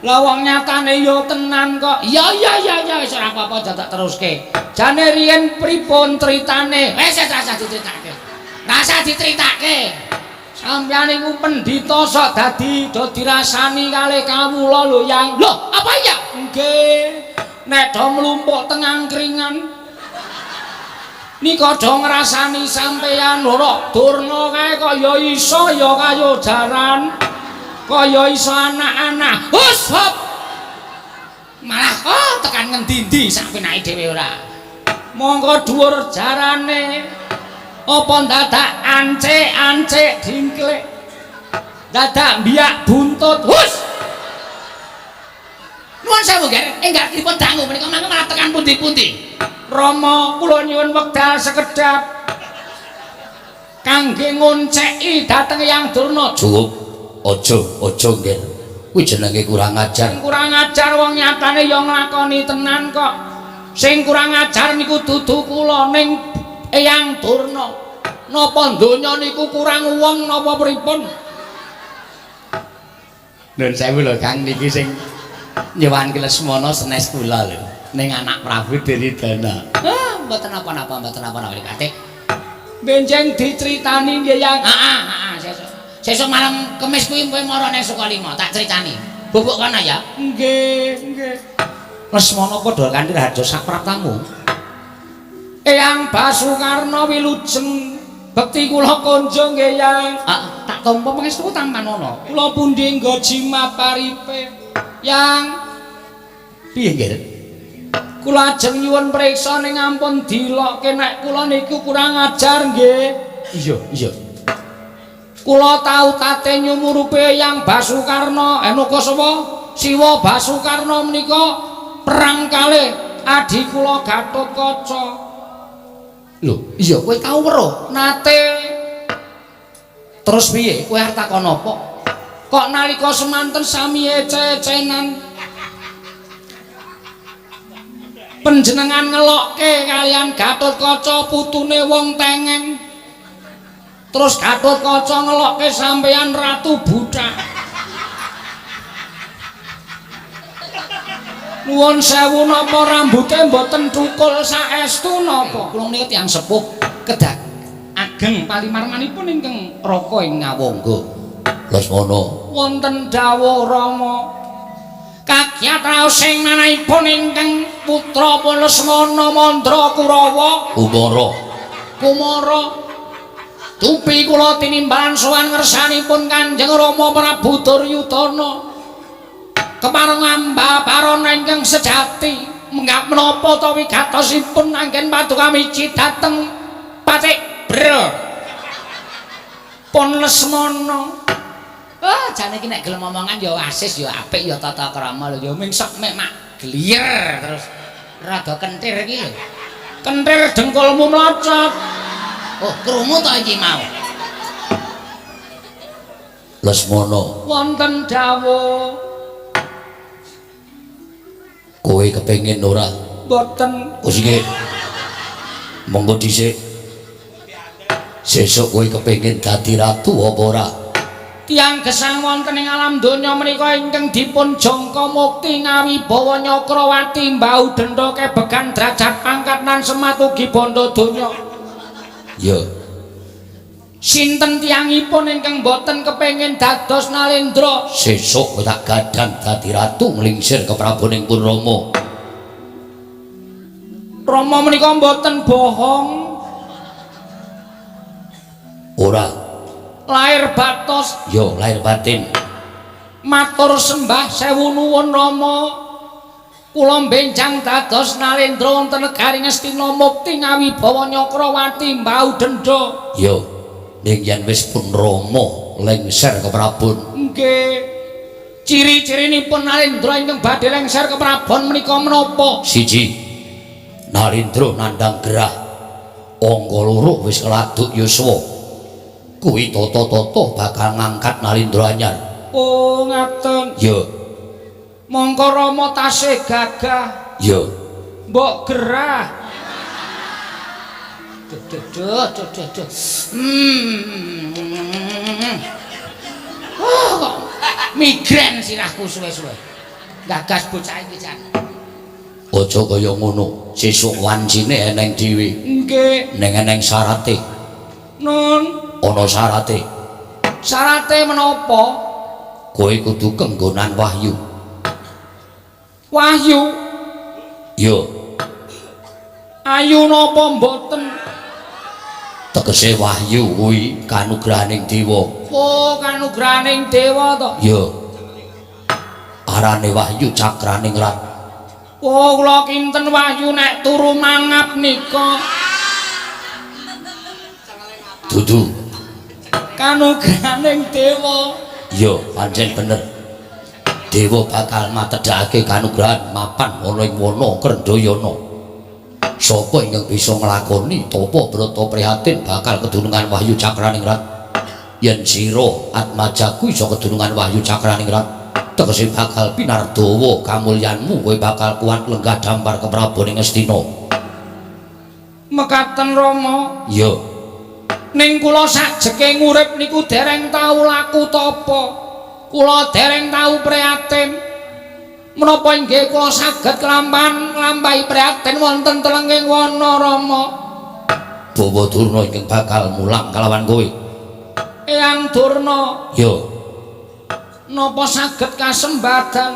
Lah wong nyatane ya tenan kok. Iya iya iya iya wis ora apa-apa dadak teruske. Jane riyen pripun critane? Wis wis rasah diceritake. Rasah diceritake. Sampeyan niku pendhita sok dadi do dirasani kalih kawula lho, Yang. Loh, apa iya? Nggih. Nek do mlumpuk teng angkringan nika do ngrasani sampeyan ora Durna kae kok ya iso ya kaya jaran. Kaya iso anak-anak. Hus hop. Malah oh tekan ngendi-endi sak penake dhewe ora. Monggo dhuwur jarane. Apa dadak ancik-ancik dingklik. Dadak mbiyak buntut. Hus. Nuwun sewu, Ger. Enggal dipun dangu menika mangke malah tekan pundi-pundi. Rama, kula nyuwun wekdal sekedhap kangge ngonceki dhateng Eyang Durna. Cukup. Aja, aja, Ger. Kuwi jenenge kurang ajar. Sing kurang ajar wong nyatane ya nglakoni tenan kok. Sing kurang ajar niku dudu kula ning Eyang Durna. Napa donya niku kurang wong napa pripun? Nuwun sewu lho, Kang, niki sing nyuwanke Lesmana senes kula lho. Ning anak Prabu Duryudana. Ah, mboten napa-napa, mboten napa-napa Kate. Benjeng diceritani nggih, Yang. Heeh, heeh, sesuk. Sesuk malam Kemis kuwi kowe mara nang Sukalima, tak critani. Bubuk kono ya. Nggih, nggih. Lesmana padha kanthi raharja sak praptamu. Eyang Basukarna wilujeng bekti kula konjo nggih, Yang. Ah, tak tampa pangestu tampanana. Kula pundi nggo jimat paripe. Yang Piye, Nger? Kula ajeng nyuwun priksa ning ampun dilokke nek kula niku kurang ajar nggih. Iya, iya. Kula tau tate nyumurupe Eyang Basukarna, Enuka sapa? Siwa Basukarna menika perang kalih adi kula Gatotkaca. Lho, iya kowe tau weruh? Nate. Terus piye? Kowe arep takon apa? Kok nalika semanten sami ece-ecenan panjenengan ngelokke kalian Gatotkaca putune wong tengeng. Terus Gatotkaca ngelokke sampeyan Ratu Buthak. Nuwun sewu napa rambute mboten thukul saestu napa? Kula menika tiyang sepuh kedah ageng palimarmanipun ingkang raka ing Ngawangga. Lesmana. Wonten dawuh Rama. Kagyat raos sing manahipun ingkang putra pun Lesmana Mandra Kurawa Kumara. Kumara. Tupi kula tinimbalan sowan ngersanipun Kanjeng Rama Prabu Duryudana. Kepareng ambabaron ingkang sejati, menggap menapa ta wigatosipun anggen paduka miji dhateng Patik Bro. Pun Lesmana. Ah, jane iki nek gelem omongan ya asis ya apik ya tata krama lho ya ming sok mek mak gliyer terus rada kentir iki lho. Kentir dengkulmu mlocot. Oh, krungu ta iki mau? Lesmana. Wonten dawuh. Kowe kepengin ora? Mboten. Oh sing monggo dhisik. Sesuk kowe kepengin dadi ratu apa ora? Tiyang gesang wonten ing alam donya menika ingkang dipun jangka mukti ngawibawa Nyakrawati mbau denda kebegan derajat pangkat lan semat ugi bondo donya. Ya. Sinten tiyangipun ingkang boten kepengin dados Nalendra? Sesuk kowe tak gadang dadi ratu nglingsir ke Prabuning pun Rama. Rama menika mboten bohong. Ora. Lahir batos. Ya, lahir batin. Matur sembah sewu nuwun Rama. Kula benjang dados Nalendra wonten negari Ngastina mukti ngawibawa Nyakrawati mbau denda. Ya. Ning yen wis pun Rama lengser ke Prabon. Nggih. Ciri-cirinipun Nalendra ingkang badhe lengser ke Prabon menika menapa? Siji. Nalendra nandhang gerah. Angka loro wis keladuk yuswa. Kuwi tata-tata bakal ngangkat Nalendra anyar. Oh, ngaten. Ya. Mongko Rama tasih gagah. Ya. Mbok gerah. Duh duh duh duh duh duh. Oh, kok migren sirahku suwe-suwe. Gagas bocah iki jan. Aja kaya ngono. Sesuk wancine eneng dhewe. Nggih. Ning eneng syarate. Nun. Ana syarate. Syarate menapa? Kowe kudu kenggonan wahyu. Wahyu? Ya. Ayu napa mboten? Tegese wahyu kuwi kanugrahaning dewa. Oh, kanugrahaning dewa to? Ya. Arane wahyu cakraning rat. Oh, kula kinten wahyu nek turu mangap nika. Dudu. Kanugrahaning dewa. Ya, pancen bener. Dewa bakal matedhakake kanugrahan mapan ana ing wana Krendhayana. Sapa ingkang bisa nglakoni tapa brata prihatin bakal kedunungan wahyu cakraning rat. Yen sira Atmajaku iso kedunungan wahyu cakraning rat, tegese bakal pinardawa kamulyanmu, kowe bakal kuat lenggah dampar ke Prabu Ngastina. Mekaten Rama. Ya. Ning kula sajeke ngurip niku dereng tau laku tapa. Kula dereng tau prihatin. Menapa inggih kula saged kelampahan nglampahi prihatin wonten telenging wana Rama? Bawa Durna ingkang bakal mulang kalawan kowe. Eyang Durna. Ya. Napa saged kasembadan?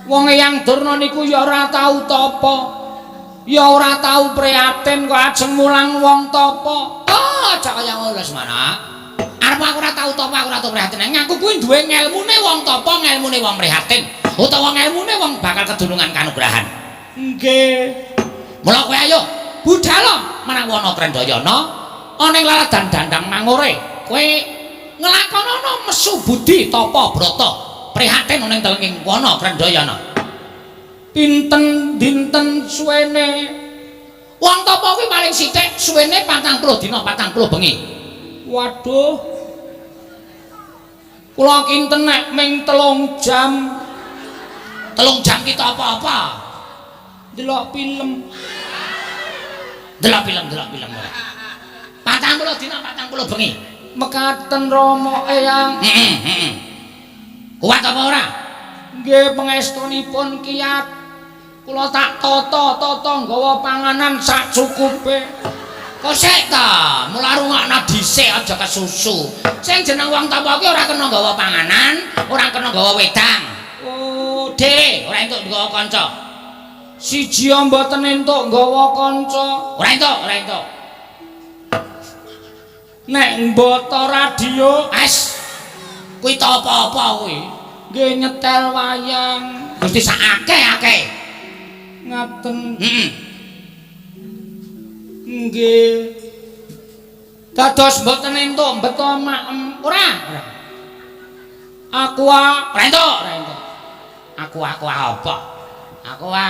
Wong Eyang Durna niku ya ora tau tapa. Ya ora tau prihatin kok ajeng mulang wong tapa. Oh, aja kaya ngono Lesmana. Arep aku ora tau tapa, aku ora tau prihatin. Ngaku kuwi duwe ngelmune wong tapa, ngelmune wong prihatin. Utawa ngelmune wong bakal kedunungan kanugrahan. Nggih. Mula kowe ayo budal marang wana Krendhayana ana ing laladan Dandang Mangure. Kowe Nglakonana mesu budi tapa brata. Prihatin ning telenging wana Krendhayana. Pinten dinten suwene? Wong tapa kuwi paling sithik suwene 40 dina 40 bengi. Waduh. Kula kinten nek ming 3 jam. 3 jam ki apa-apa? Delok film. Delok film, delok film ora. 40 dina 40 bengi. Mekaten Rama Eyang. Heeh, heeh. Kuat apa ora? Nggih, pangestunipun kiat. Kula tak tata-tata nggawa panganan sak cukupe. Kok sik ta? Mula rungokno dhisik aja kesusu. Sing jeneng wong tapa ki ora kena nggawa panganan, ora kena nggawa wedang. Oh, dhewe ora entuk nggawa kanca. Siji mboten entuk nggawa kanca. Ora entuk, ora entuk. Nek mbata radio, es. Kuwi ta apa-apa kuwi? Nggih nyetel wayang. Gusti sak akeh-akeh. Ngaten. Heeh. Nggih. Dados mboten entuk mbeto maem. Ora, ora. Aqua, ora entuk, ora entuk. Aku aqua apa? Aqua.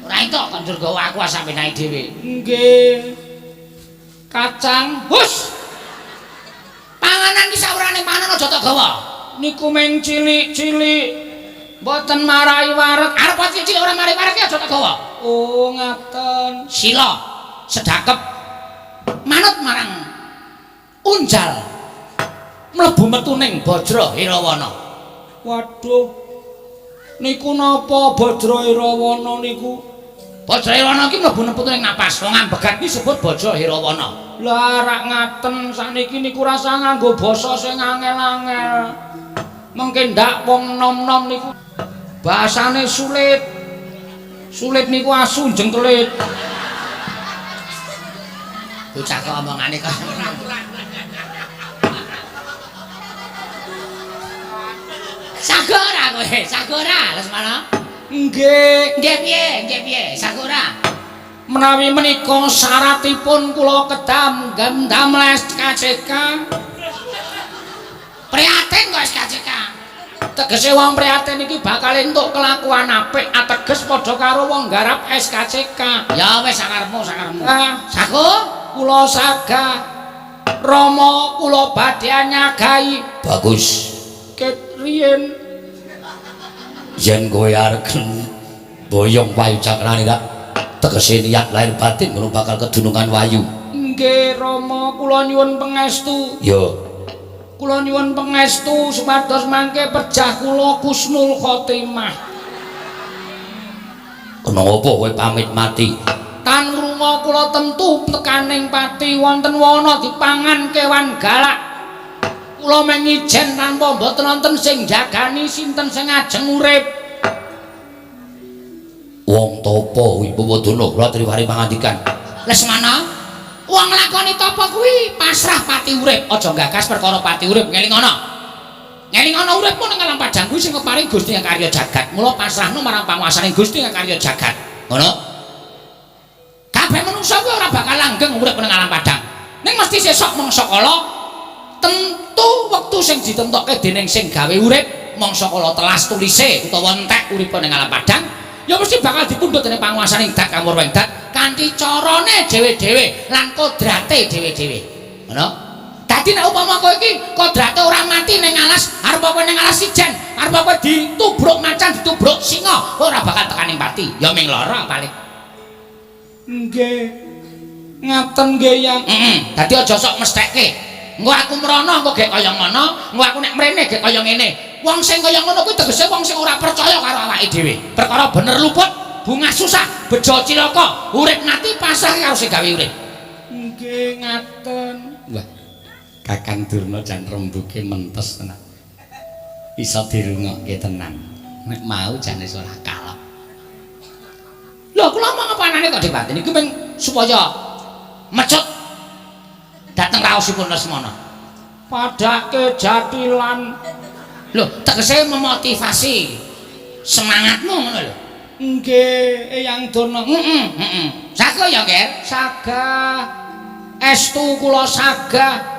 Ora entuk kon njur gawa aqua sampe naik dhewe. Nggih. Kacang, hus. Panganan ki sawerane panganan aja tok gawa. Niku mung cilik-cilik. Mboten marai wareg. Arep cilik ora marai wareg ki aja tok gawa. Oh, ngaten. Sila sedakep manut marang unjal. Mlebu metu ning Bajra Hirawana. Waduh. Niku napa Bajra Hirawana niku? Bajra Hirawana ki mlebu metu ning napas. Wong ambegat ki disebut Bajra Hirawana. Lah rak ngaten sakniki niku rasa nganggo basa sing angel-angel. Mengke ndak wong nom-nom niku bahasane sulit. Sulit niku asu jengkelit. Bocah kok omongane kok. Sago ora kowe? Sago ora, Lesmana? Nggih. Nggih piye? Nggih piye? Sago ora? Menawi menika syaratipun kula kedam damel SKCK. Prihatin kok SKCK. Tegese wong prihatin iki bakal entuk kelakuan apik, ateges padha karo wong garap SKCK. Ya wis sakarepmu, sakarepmu. Ah, sago kula sagah. Rama kula badhe nyagahi. Bagus. Ket riyen yen kowe arep boyong Wayu Cakrane tak tegese niat lahir batin ngono bakal kedunungan Wayu. Nggih Rama, kula nyuwun pangestu. Ya. Kula nyuwun pangestu supados mangke pejah kula kusnul khotimah. Kena apa kowe pamit mati? Tan ngrunga kula tentu tekaning pati wonten wana dipangan kewan galak. Kula mung ijen tanpa mboten wonten sing jagani sinten sing ajeng urip. Wong tapa Ibu Wedana kula triwari pangandikan. Lesmana, wong nglakoni tapa kuwi pasrah pati urip, aja gagas perkara pati urip, ngelingono. Ngelingono uripmu ning alam padang kuwi sing keparing Gusti kang karya jagat. Mula pasrahno marang panguasane Gusti kang karya jagat. Ngono. Kabeh manungsa kuwi ora bakal langgeng urip ning alam padang. Ning mesti sesuk mangsa kala tentu wektu sing ditentokke dening sing gawe urip, mangsa kala telas tulise utawa entek uripe ning alam padang, ya mesti bakal dipundhut dening panguasane dat kamurweng dat kanthi carane dhewe-dhewe lan kodrate dhewe-dhewe. Ngono. Dadi nek upama kowe iki kodrate ora mati ning alas, arep kowe ning alas ijen, arep kowe ditubruk macan, ditubruk singa, kowe ora bakal tekaning pati. Ya ming lara paling. Nggih. Ngaten nggih, Yang. Heeh. Dadi aja sok mestheke. Engko aku mrono engko gek kaya ngono, engko aku nek mrene gek kaya ngene. Wong sing kaya ngono kuwi tegese wong sing ora percaya karo awake dhewe. Perkara bener luput, bunga susah, bejo cilaka, urip mati pasrah karo sing gawe urip. Nggih, ngaten. Wah. Kakang Durna jan rembuke mentes tenan. Bisa dirungokke tenan. Nek mau jane ora kalap. Lho, kula omong apa anane kok dibatini iku mung supaya mecut dateng raosipun Lesmana. Padake jatilan. Lho, tegese memotivasi semangatmu ngono lho. Nggih, Eyang Durna. Heeh, heeh. Saga ya, Ger? Saga. Estu kula sagah.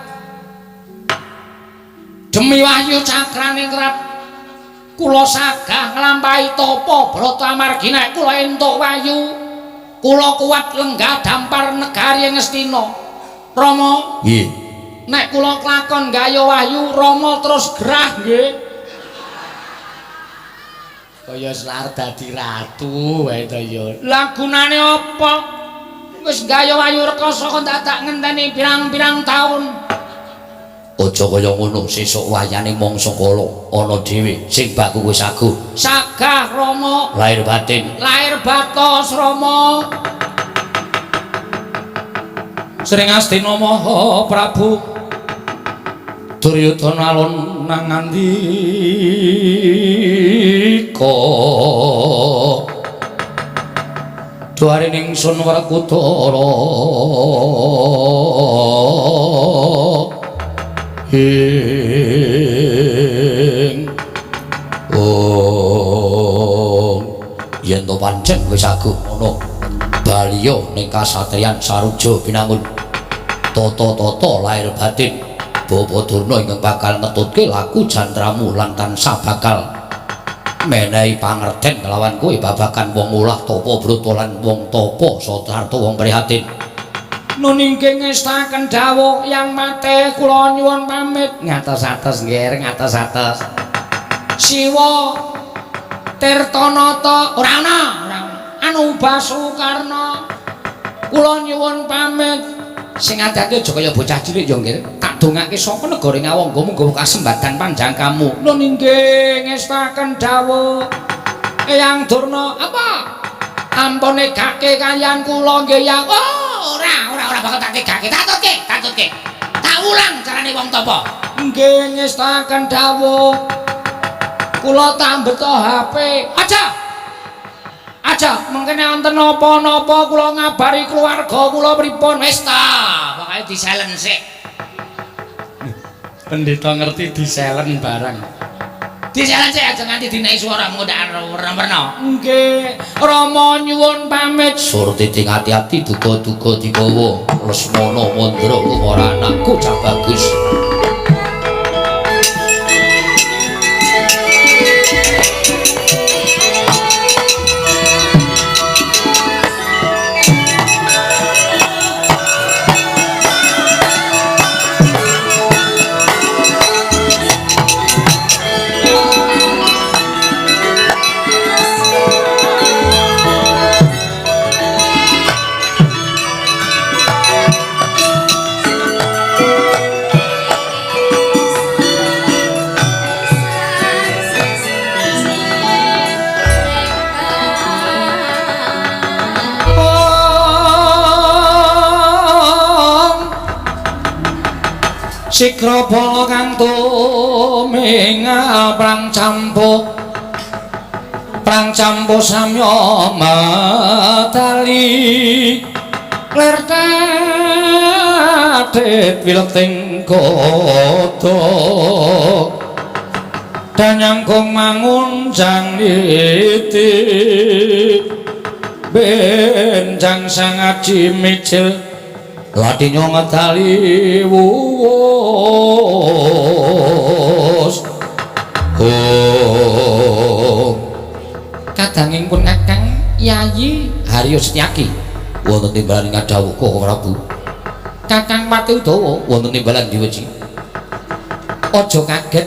Demi wahyu cakraning kerap kula sagah nglampahi tapa brata amargi nek kula entuk wahyu kula kuat lenggah dampar negari Ngastina. Rama, nggih. Nek kula klakon gaya wahyu Rama terus gerah nggih. Kaya selar dadi ratu wae to ya. Lah gunane apa? Wis gaya wahyu rekoso kok dadak ngenteni pirang-pirang taun. Aja kaya ngono, sesuk wayane mangsa kala ana dhewe sing baku wis aguh. Sagah Rama, lahir batin, lahir batos Rama. Sring Astina Maha Prabu Duryudana alon nang ngandika duare ningsun Werkudara ing oh yen to pancen wis aguh ngono baliya ning kasatriyan Saruja Binangun tata-tata lahir batin Bapa Durna ingkang bakal ngetutke laku jantramu lan tansah bakal menehi pangerten kelawan kowe babagan wong olah tapa brata lan wong tapa sarta wong prihatin. Nun inggih ngestaken dawuh Yang Mate kula nyuwun pamit. Ngatos-atos nggih, ngatos-atos. Siwa Tirtanata ora ana, ora ana. Anu Basukarna kula nyuwun pamit. Sing ati-ati aja kaya bocah cilik ya nggih. Tak dongake saka negara Ngawangga munggo kasembadan panjang kamu. Nun inggih ngestaken dawuh Eyang Durna. Apa? Ampun negake kaliyan kula nggih ya. Oh, ora bakal tak tegake. Tak tutke. Tak ulang carane wong tapa. Nggih ngestaken dawuh. Kula tak beto HP. Aja. Aja mengkene wonten napa-napa kula ngabari keluarga kula pripun. Wis ta, pokoke diselen sik. Pendeta ngerti diselen barang. Diselen sik aja nganti dinehi swara mengko ndak werna-werna. Nggih, Rama nyuwun pamit. Surti ati-ati duga-duga digawa Lesmana Mandra kumara anakku cah bagus. Sikra bala kang tumingal prang campuh samya medali lir tatit wileting godhog danyangkung mangunjang niti benjang sang aji mijil latinya ngedali wuwus. Oh, kadanging pun Kakang Yayi Haryo Setyaki wonten timbalan ngadhawuh Koko Prabu. Kakang Pati Udawa wonten timbalan diweji. Aja kaget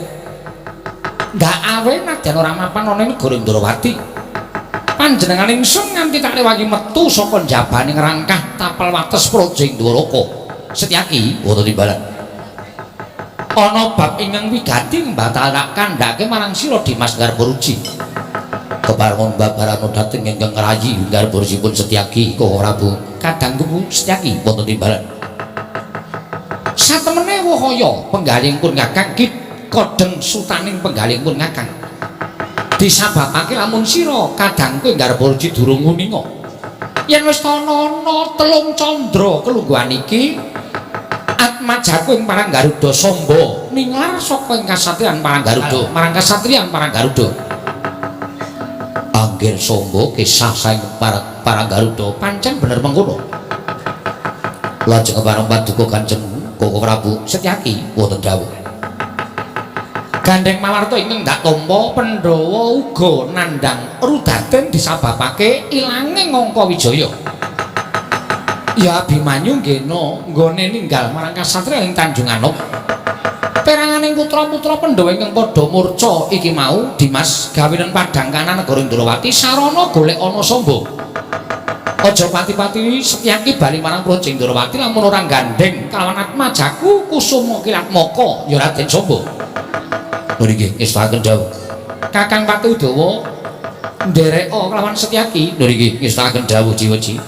ndak awe nadyan ora mapan ana ing negara Ndrawati. Panjenengan ingsun nganti tak rewangi metu saka njabane ngrangkah tapel wates Praja Ndwaraka. Setyaki wonten timbalan. Ana bab ingkang wigati mbatalak kandhake marang sira Dimas Garbaruji. Keparengon babarana dhateng ingkang ngrayi garbarujipun Setyaki Koko Prabu. Kadangku Setyaki wonten timbalan. Satemene wahaya penggalih pun Kakang ki kodheng sutaning penggalih pun Kakang. Disababake lamun sira kadangku ing Garbaruji durung nguninga. Yen wis ana telung candra kelungguhan iki atmajaku ing Parang Garuda Samba ninglar saka ing kasatriyan Parang Garuda marang kasatriyan Parang Garuda. Anggir Samba kisah saking Parang Garuda pancen bener mengkono. Lajeng kepareng paduka Kanjeng Koko Prabu Setyaki wonten dawuh. Gandeng mawarta ingkang dak tampa Pandhawa uga nandhang rudaten disababake ilange Ngangka Wijaya. Ya Abimanyu nggena nggone ninggal marang kasatriyan ing Tanjung Anom. Peranganing putra-putra Pandhawa ingkang padha murca iki mau Dimas gawenen padhang kanan negara Ndrawati sarana golek ana Samba. Aja pati-pati Setyaki bali marang Praja Ndrawati lamun ora gandeng kalawan Atmajaku Kusuma Kilatmaka ya Raden Samba. Nggih, ngestakaken dawuh. Kakang Pati Udawa ndereka kelawan Setyaki. Nggih, ngestakaken dawuh Ciweji.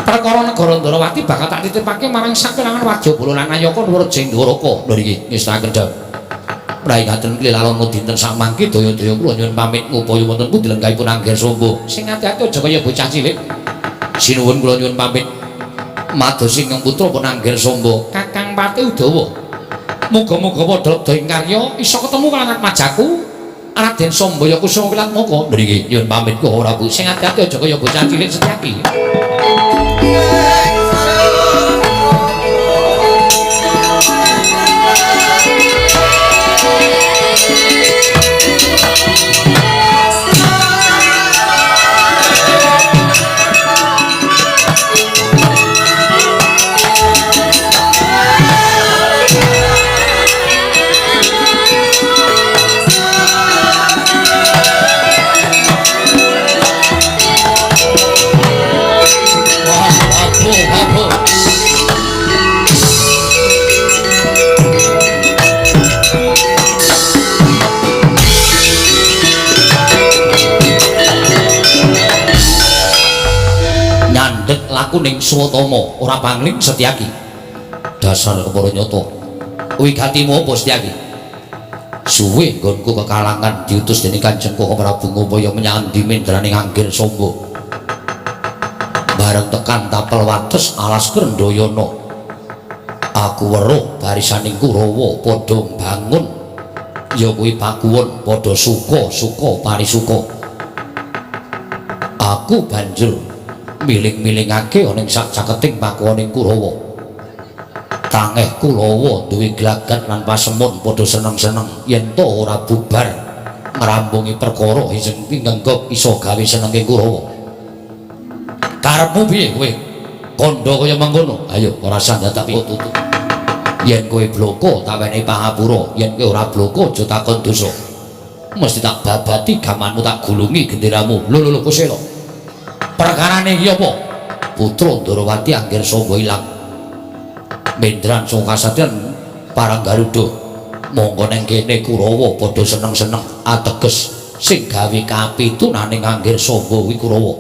Perkara negara Ndrawati bakal tak titipake marang saperangan Wadyabala lan Nayaka Nurja Ndoraka. Nggih, ngestakaken dawuh. Praingaten klilalana dinten samangke daya-daya kula nyuwun pamit ngupaya wonten pundi lenggahipun Angger Samba. Sing ati-ati aja kaya bocah cilik. Sinuwun kula nyuwun pamit madosi ingkang putra pun Angger Samba. Kakang Pati Udawa. Muga-muga padha lebda ing karya iso ketemu karo Atmajaku Raden Samba ya Kusuma Kilatmaka. Nggih, nyuwun pamit kula Prabu. Sing ati-ati aja kaya bocah cilik Setyaki. Nyandhet lakuning Swatama ora pangling Setyaki. Dasar kepara nyata. Wigatimu apa Setyaki? Suwe nggonku kekalangan diutus dening Kanjeng Koko Prabu ngupaya menyang endi mendraning Angger Samba. Bareng tekan tapel wates alas Krendayana. Aku weruh barisaning Kurawa padha mbangun ya kuwi pakuwon padha suka-suka parisuka. Aku banjur miling-milingake ana ing sak caketing pakuwoning Kurawa. Tangeh Kurawa duwe glagan lan pasemon padha seneng-seneng yen to ora bubar ngrampungi perkara sing ngenggok iso gawe senenge Kurawa. Karepmu piye kowe? Kandha kaya mengkono. Ayo ora usah dadak tutup. Yen kowe bloko tak wenehi pangapura, yen kowe ora bloko aja takon dosa. Mesti tak babati gamanmu tak gulungi genderamu. Lho lho lho Kusela. Perkarane iki apa? Putra Ndrawati Angger Samba ilang. Mendran saka kasatriyan Parang Garuda. Monggo nang kene Kurawa padha seneng-seneng ateges sing gawe kapitunaning Angger Samba kuwi Kurawa.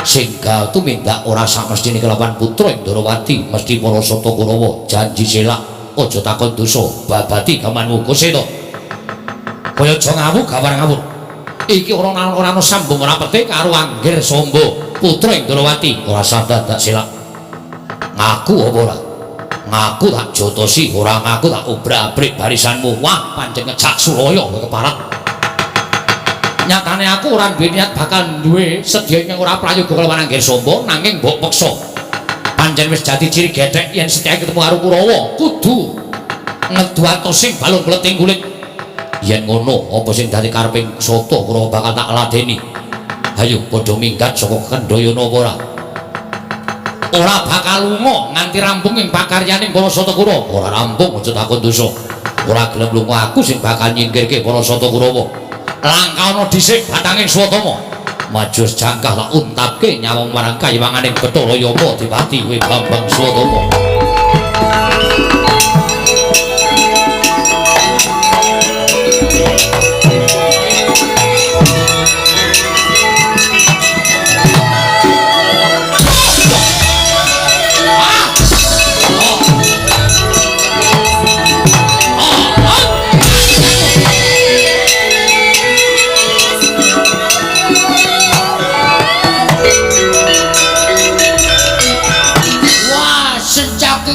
Sing gawe tumindak ora samestine kelawan putra Ndrawati mesti para sata Kurawa janji selak aja takon dosa babati gamanmu Kusela. Kaya aja ngawur gawar ngawur. Iki ora ana sambung ora pete karo Angger Samba putra Ndrawati. Ora usah dadak selak. Ngaku apa ora? Ngaku tak jotosi, ora ngaku tak obrak-abrik barisanmu. Wah, pancen ngejak Suraya kowe keparat. Nyatane aku ora duwe niat bakal duwe sedya ingkang ora prayoga kelawan Angger Samba nanging mbok peksa. Pancen wis jati ciri gethek yen Setyaki ketemu karo Kurawa kudu ngedu atosing balung kleting kulit. Yen ngono apa sing dadi kareping Sata Kurawa bakal tak ladeni. Hayo padha minggat saka Kendayana apa ora? Ora bakal lunga nganti rampung ing pakaryaning para Sata Kurawa. Ora rampung aja takon dosa. Ora gelem lunga aku sing bakal nyingkirke para Sata Kurawa. Langkah ana dhisik bathanging Swatama. Maju jangkah tak untapke nyawang marang kayiwanganing Bathara Yama Dipati kowe Bambang Swatama.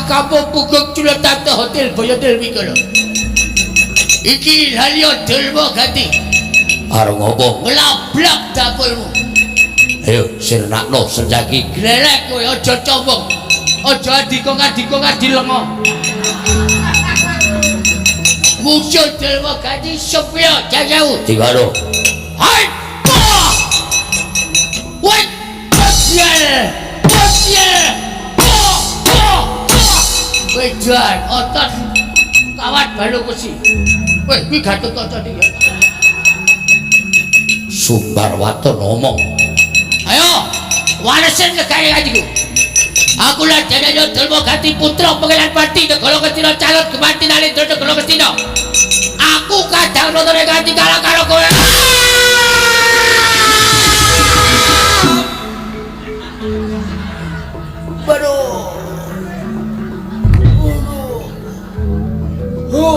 Kampung puguk culetate hotel Boyotel Wikala. Iki lali odolmu ganti. Arep ngopo? Nglablak dapurmu. Ayo sirnakno Setyaki. Glelek kowe aja combong. Aja adika-adika ngadi lenga. Musuh Durmagati sepya jajawu. Diwaro. Hai! Woi! Bosial! Bosial! Wedan otot kawat balung besi. Weh, kuwi Gatotkaca iki ya. Sumbarwaton ngomong. Ayo, walesin negare kanjengku. Aku lan Jayanya Durmagati putra Pangeran Pati Negara Ngastina calon gumanti Nalendra Negara Ngastina. Aku kadang nonton nganti kalah karo kowe. Baru. Ho.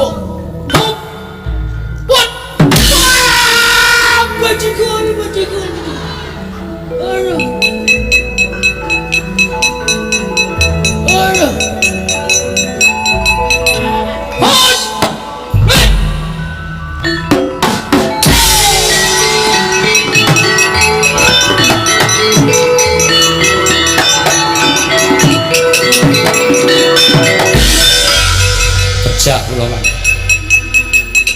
Hup. What? Bajigur, bajigur. Aduh. Aduh. Hot. Hei. Pejah kula, Mas.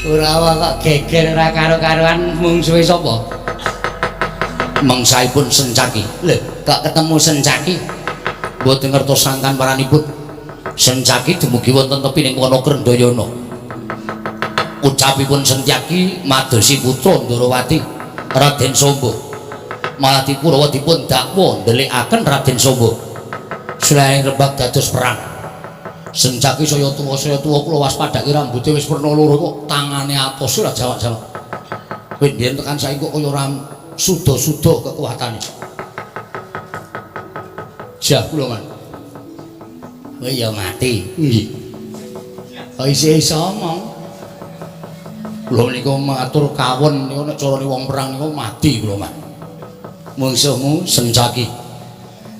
Kurawa kok geger ora karo-karuan mungsuhe sapa? Mengsaipun Sencaki. Lho, kok ketemu Sencaki? Mboten ngertos sangkan paranipun. Sencaki dumugi wonten tepi ning wana Krendayana. Ucapipun Sencaki madosi putra Ndorowati Raden Samba. Malah Kurawa dipun dakwa ndelikaken Raden Samba. Selain rebak dados perang. Sencaki saya tuwa kula waspadake rambute wis werna loro kok tangane atos ora jawak-jawak. Kowe mbiyen tekan saiki kok kaya ora suda-suda kekuatane. Jah kula, Mas. Kowe ya mati. Nggih. Kok isih iso omong? Kula menika matur kawon niku nek carane wong perang niku mati kula, Mas. Mungsuhmu Sencaki.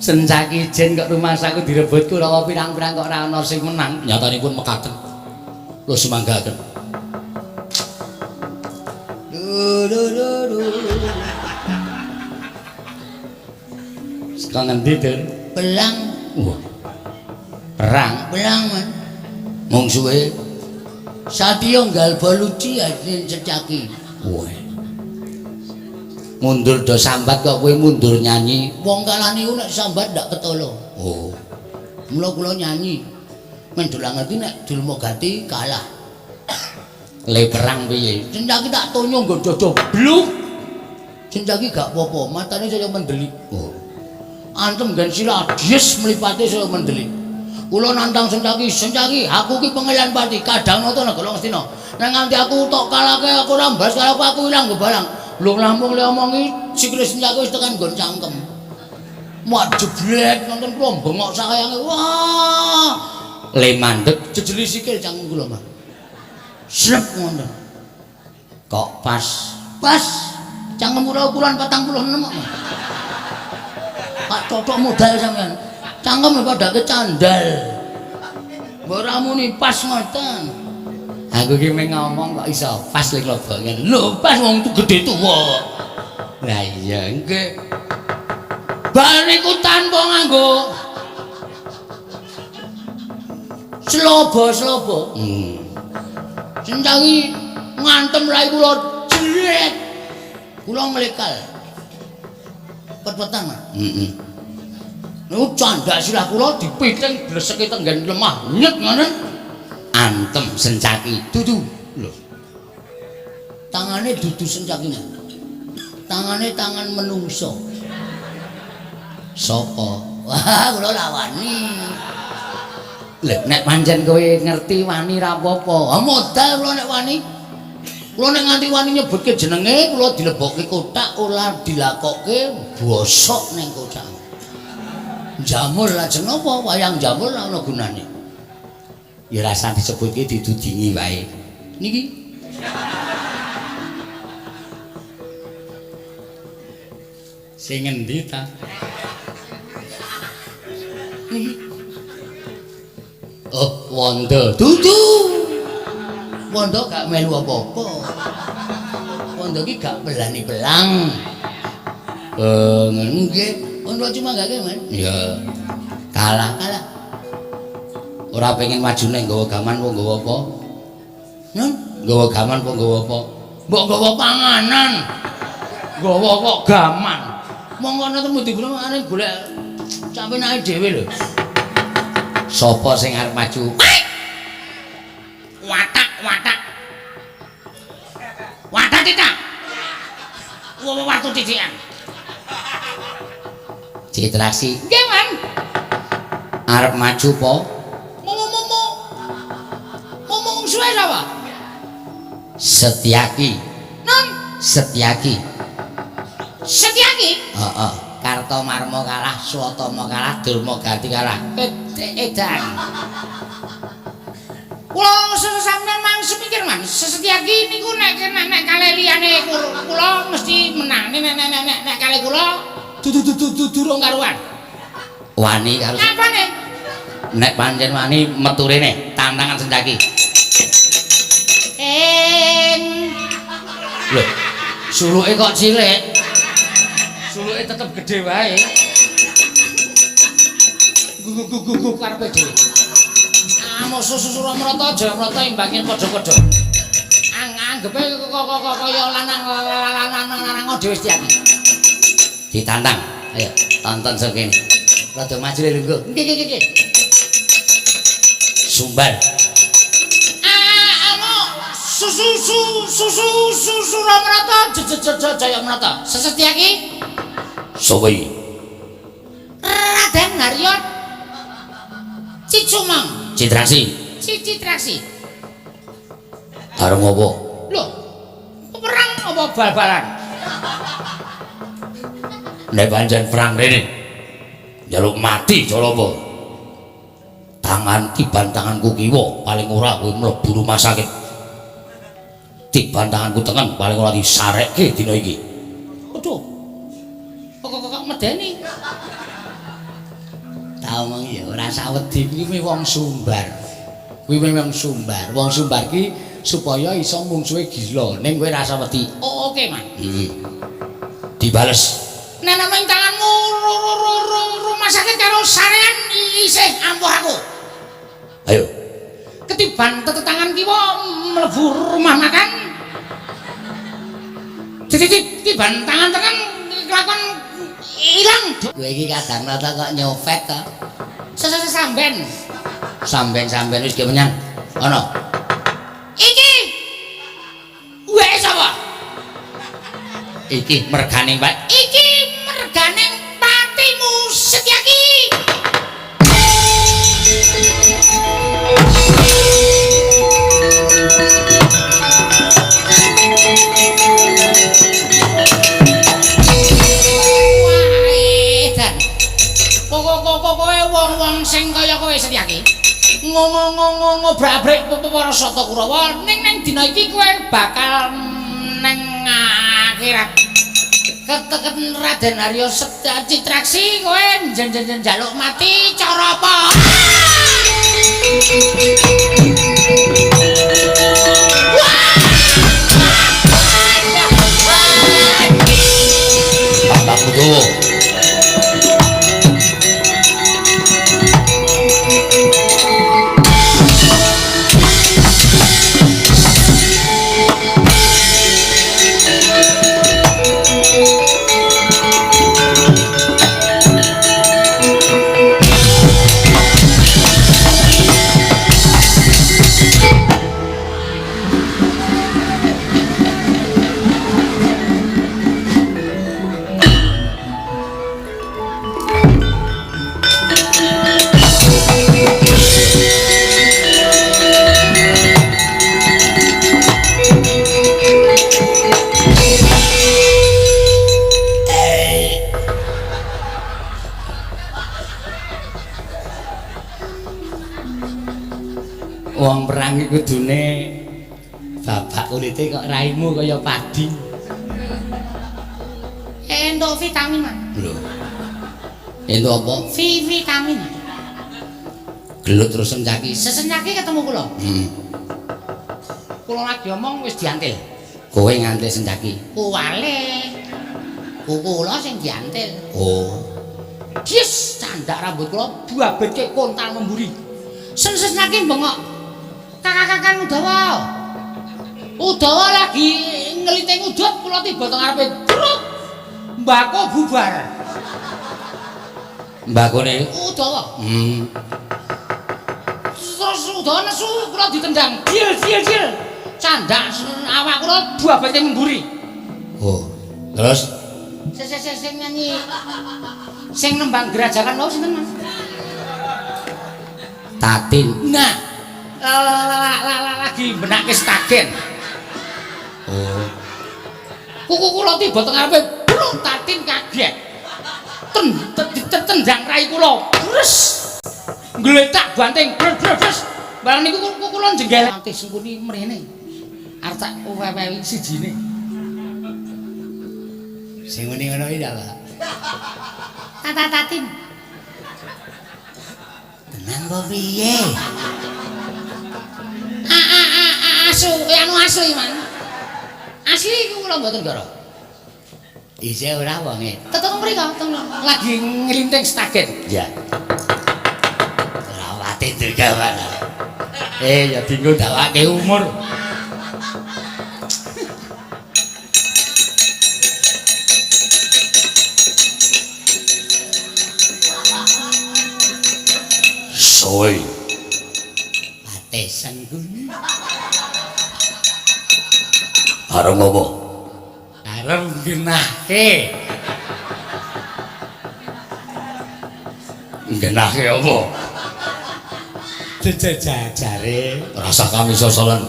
Sencaki jen kok rumangsaku direbut Kurawa pirang-pirang kok ora ana sing menang. Nyatanipun mekaten. Kula sumanggaken. Du du du du. Saka ngendi, Dur? Belang. Wah. Perang, Belang, Man. mungsuhe Satya Galbaluci Raden Sencaki. Wah. Mundur do sambat kok kowe mundur nyanyi. Wong kalah niku nek sambat ndak ketala. Oh. Mula kula nyanyi. Men dolang ngerti nek Durmagati kalah. Le perang piye? Sencaki tak tonyo nggo dodo bluk. Sencaki gak apa-apa, matane saya mendelik. Oh. Antem nggen sirah dies mlipate saya mendelik. Kula nantang Sencaki, Sencaki, aku ki Pangeran Pati, kadang nata Negara Ngastina. Nek nganti aku tok kalahke aku ora mbas karo aku ilang nggo barang. Lho lampung le omongi sikile Sencaki wis tekan nggon cangkem. Mak jebret nonton kula bengok sayange. Wah, Le mandeg jejeli sikil cangkem kula, Mas. Slep ngoten. Kok pas. Pas cangkem kula ukuran 46 kok, Mas. Pak cocok modal sampean. Cangkem lho padake candal. Mbok ora muni pas ngoten. Aku ki mung ngomong kok iso pas lek klobok ngene. Lho pas wong tu gedhe tuwa kok. Lah iya nggih. Bar niku tanpa nganggo slobo-slobo. Sencaki ngantem rai kula jret. Kula nglekal. Pet-petan, Mas. Heeh. Niku candak sirah kula dipiting bleseke tenggen lemah nyet ngoten. Antem Sencaki. Dudu. Lho. Tangane dudu Sencaki. Tangane tangan menungso. Sapa? Wah, kula lawani. Lho, nek pancen kowe ngerti wani ra apa-apa. Ah modal kula nek wani. Kula nek nganti wani nyebutke jenenge, kula dilebokke kotak ora dilakokke bosok ning kotak. Jamur lajeng napa? Wayang jamur ora ana gunane. Ya rasa disebutke didudingi wae. Niki. Sing ngendi ta? Niki. Oh, Wanda. Dudu. Wanda gak melu apa-apa. Wanda iki gak belani belang. Ngono nggih. Wanda cuma gak Man. Ya. Kalah. Kalah. Ora pengen maju nek nggawa gaman wong nggawa apa? Nyun, nggawa gaman apa nggawa apa? Mbok nggawa panganan. Nggawa kok gaman. Monggo ana temu dibune arep golek sampenake dhewe lho. Sapa sing arep maju? Watak, watak. Watak titak. Watu titikan. Citraksi. Nggih, Man. Arep maju po? Momo. Momo suwe sapa? Setyaki. Non, Setyaki. Setyaki. Heeh. Kartomarma kalah, Swatama kalah, Durma Gati kalah. Edan. Kula sampeyan mangsa mikir, Man. Setyaki niku nek nek kalih liyane kula mesti menang. Nek nek nek nek kalih kula durung karuan. Wani karo Ngapane? Nek pancen wani metu rene, tantangan Setyaki. Ing lho, suluke kok cilik. Suluke tetep gedhe wae. Guguk karepe dhewe. Amo susu Suramrata Jayamrata ing bagian padha-padha. Anggepe kok kaya lanang lanang dhewe Setyaki. Ditantang. Ayo, tonton sing kene. Rada maju lho, Nggo. Nggih nggih nggih. Sumbar. Amo susu susu Suramrata Jayamrata. Setyaki. Sapa iki? Raden Haryo Cicumang. Citraksi. Citraksi. Arep ngopo? Lho, perang apa bal-balan? Nek pancen perang rene njaluk mati cara apa? Tangan tiban tanganku kiwa paling ora kowe mlebu rumah sakit. Tiban tanganku tengen paling ora disarekke dina iki. Waduh. Kok medeni? Ta omong ya ora sawedi kuwi wong Sumbar. Kuwi wong Sumbar. Wong Sumbar ki supaya iso mungsuhe gila. Ning kowe ora sawedi. Oh, oke, Man. Heeh. Dibales. Nek ana ing tanganmu rumah sakit karo sarean isih ampuh aku. Ayo. Ketiban tetetangan kiwa mlebu rumah makan. Tiban tangan tengen kelakon ilang. Kowe iki kadang rata kok nyopet to. Samben. Samben-samben wis ge menyang. Ana. Iki. Wae sapa? Iki mergane, Pak. Iki mergane patimu Setyaki. Kowe wong-wong sing kaya kowe Setyaki ngobrak-abrik para Sata Kurawa ning ning dina iki kowe bakal ning akhirat keteken Raden Haryo Citraksi kowe njen-njen njaluk mati cara apa? Tambah dawa. Wong perang iki kudune babak kulite kok raimu kaya padi. Entuk vitamin, Mas. Lho. Entuk apa? Vitamin. Gelut terus Sencaki. Sesenyaki ketemu kula. Kula lagi omong wis diantil. Kowe ngantil Sencaki. Kuwale. Kula sing diantil. Oh. Yes, candak rambut kula buabetke kontal memburi. Sesenyaki bengok. Kakak-kakang Udawa. Udawa lagi ngeliting udut kula tiba teng ngarepe. Truk. Mbako bubar. Mbakone Udawa. Terus Udawa nesu kula ditendang. Jil jil jil. Candak awak kula buabate mburi. Oh. Terus sing nyanyi sing nembang gerajakan wau sinten, Mas? Tatin. Nah, lagi benake stagen. Oh. Kuku kula tiba teng ngarepe, bruk Tatin kaget. Tendang rai kula. Bres. Ngletak banting, bres bres bres. Barang niku kuku kula jenggelek. Ati Sengkuni mrene. Arep tak wewehi sijine. Sing muni ngono iki ta, Pak? Tata Tatin. Tenan apa piye? Asu, anu asli, Man. Asli iku kula mboten gara. Isih ora wonge. Tetep mriko, lagi nglinting stagen. Ya. Rawate Durgawan. Ya dinggo dawake umur. Soi. Pate Sengkuni. Arep ngopo? Arep nggenahke. Nggenahke apa? Jejajare rasa kami sosolan.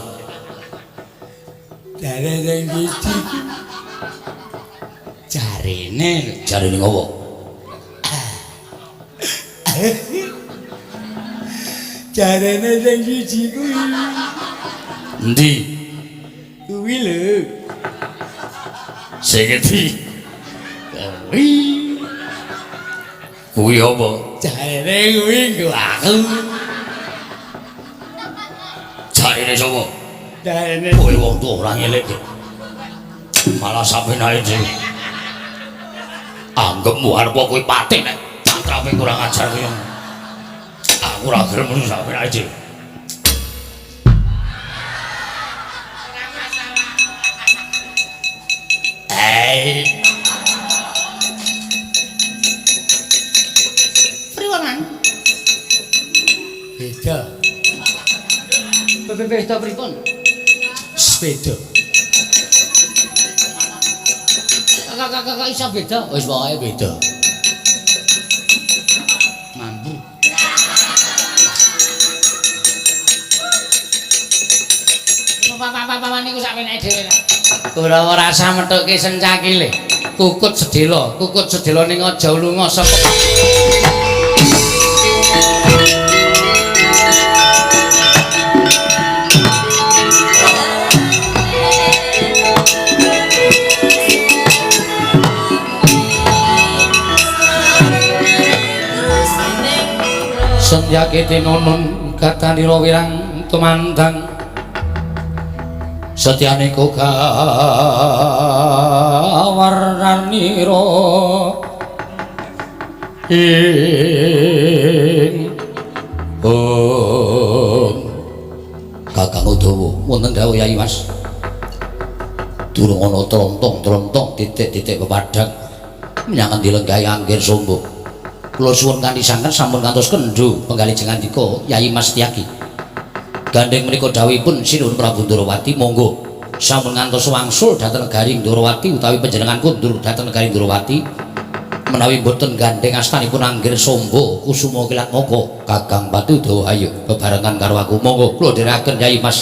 Jare sing siji. Jarene, jarene ngopo? Jarene sing siji kuwi. Endi? Kuwi lho. Sing endi? Kuwi. Kuwi apa? Jarene kuwi nggo aku. Jarene sapa? Jarene kowe wong tuwa ora ngelek. Malah sampeyan dhewe. Anggepmu arep kowe pati nek tantrape kurang ajar kuwi. Aku ora gelem sampeyan dhewe. Hei. Pripun, Man? Beda. Beda pripun? Sepeda. Kakak iso beda. Wis pokoke beda. Mambu. Papa niku sak penake dhewe. Ora rasa methuke sencakile. Kukut sedhela, kukut sedhela ning aja lunga saka Senjake tinunun katanira wirang tumandang setyane kawarnanira ing om Kakang Udawa wonten dawuh Yai Mas. Durung ana trontong-trontong titik-titik pepadang menyang endi lenggahe Anggir Sombo. Kula suwun kanthi sanget sampun kantos kendho penggalih jengandika Yai Mas Setyaki. Gandeng menika dawuhipun Sinuhun Prabu Ndorowati monggo sampun ngantos wangsul dhateng negari Ndorowati utawi panjenengan kundur dhateng negari Ndorowati menawi mboten gandeng astanipun Anggir Sombo Kusuma Kilatmaka Kakang Pati Udawa ayo bebarengan karo aku monggo kula dherekaken Yai Mas.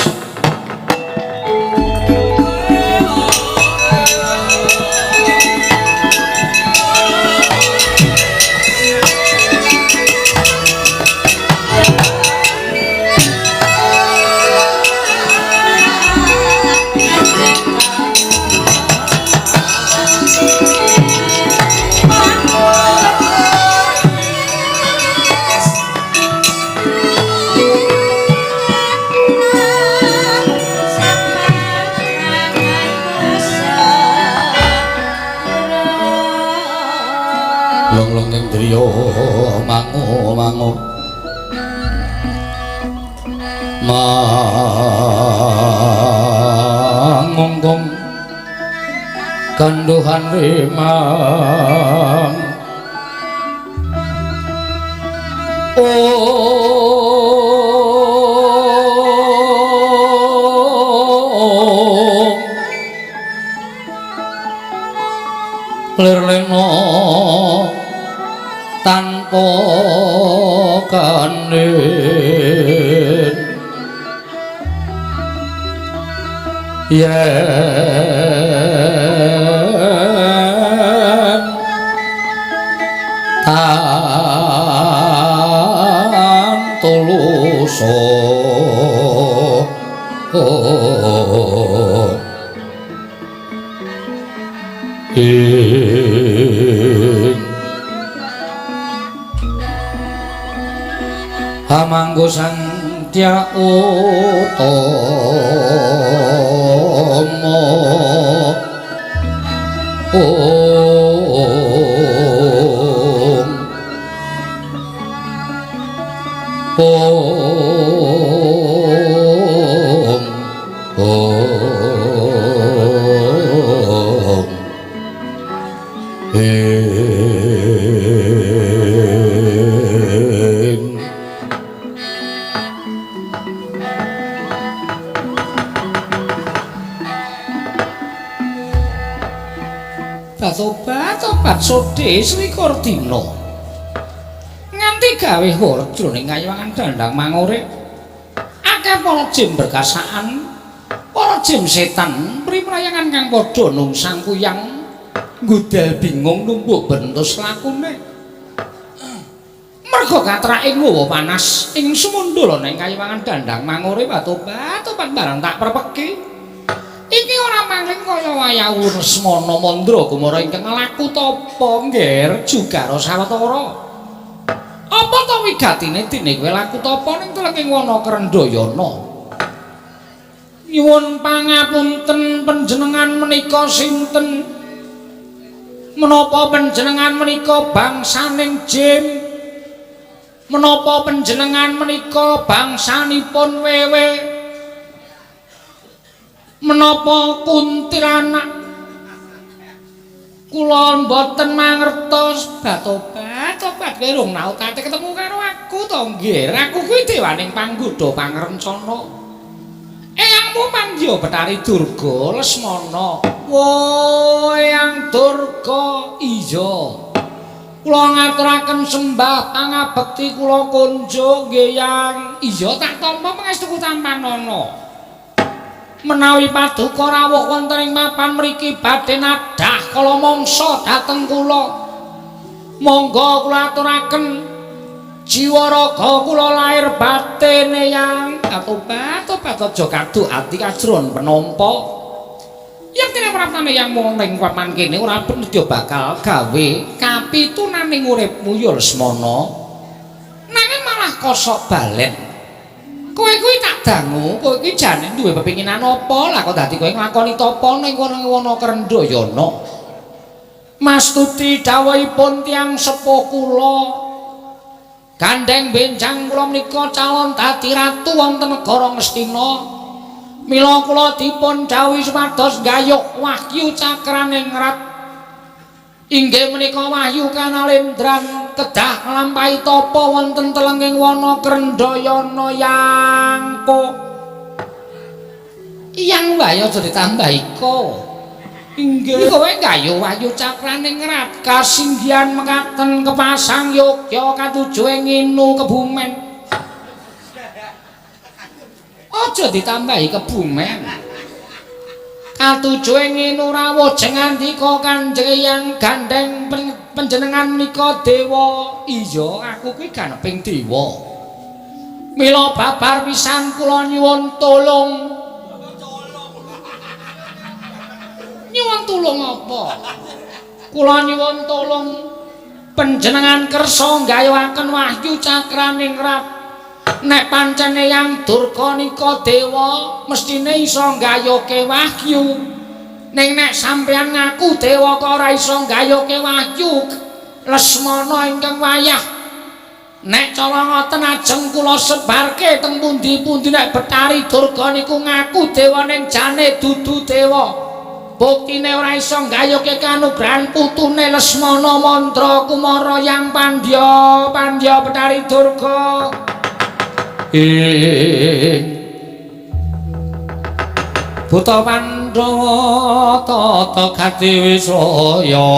Long-long ing driya mangu mangu Ngongkong ganduhan rimang. Om Lirlena tanpa kanin yen tan tuluso ing hamanggo sandya utama. Om Om Om Ing. Tobat-tobat sodhe selikur dina nganti gawe hur jroning kayiwangan dandang mangure akeh para jim berkasaan, para jim setan priprayangan kang padha nungsang kuyang ngudel bingung numbuk bentus lakune merga katrake ngowo panas ing sumundul ana ing kayiwangan dandang mangure. Tobat-tobat barang tak prepeki iki ora mangling kaya wayah Lesmana Mandra Kumara ingkang laku tapa ngger jugara sawetara. Apa ta wigatine dene kowe laku tapa ning telenging wana Krendhayana? Nyuwun pangapunten panjenengan menika sinten? Menapa panjenengan menika bangsaning jim? Menapa panjenengan menika bangsanipun wewe? Menapa kuntilanak? Kula mboten mangertos. Batobat-tobat kowe rung nau tate ketemu karo aku to nggih. Aku kuwi dewaning panggodha pangrencana. Eyangmu mangya Bathari Durga Lesmana. Wo Eyang Durga, iya. Kula ngaturaken sembah pangabekti kula kunjuk nggih Yang. Iya tak tampa pangestu tampanana. Menawi paduka rawuh wonten ing papan mriki badhe nadah kala mangsa dhateng kula. Monggo kula aturaken jiwa raga kula lahir batin Eyang. Tobat-tobat aja kadu ati kajron penampa. Yektine praptane Eyang mung ning papan kene ora nedya bakal gawe kapitunaning uripmu ya Lesmana. Nanging malah kosok balen. Kowe kuwi tak dangu, kowe kuwi jane duwe pepinginan apa lah kok dadi kowe nglakoni tapa ning wana Krendhayana. Mastuti dawuhipun tiyang sepuh kula. Gandeng benjang kula menika calon dadi ratu wonten negara Ngastina. Mila kula dipun dawuhi supados nggayuh wahyu cakraning rat. Inggih menika wahyu kanalendran kedah nglampahi tapa wonten telenging wana Krendhayana Yang po. Yang wae aja ditambahi ko. Inggih kowe nggayuh wahyu cakraning rat kasinggihan mekaten kepasang yogya katuju ing Inu Kebumen. Aja ditambahi Kebumen. Katuju ing Inu rawuh jengandika Kanjeng Eyang gandeng panjenengan menika dewa. Iya, aku kuwi ganeping dewa. Mila babar pisan kula nyuwun tulung. Nyuwun tulung apa? Kula nyuwun tulung panjenengan kersa nggayuhaken wahyu cakraning rat. Nek pancen Eyang Durga nika dewa, mestine iso nggayuhke wahyu. Ning nek sampeyan ngaku dewa kok ora iso nggayuhke wahyu, Lesmana ingkang wayah Nek cara ngoten ajeng kula sebarke teng pundi-pundi nek Bathari Durga niku ngaku dewa ning jane dudu dewa. Buktine ora iso nggayuhke kanugrahan putune Lesmana Mandra Kumara Yang Pandya, Pandya Bathari Durga. Ing Buta Pandhawa tata gati wisraya.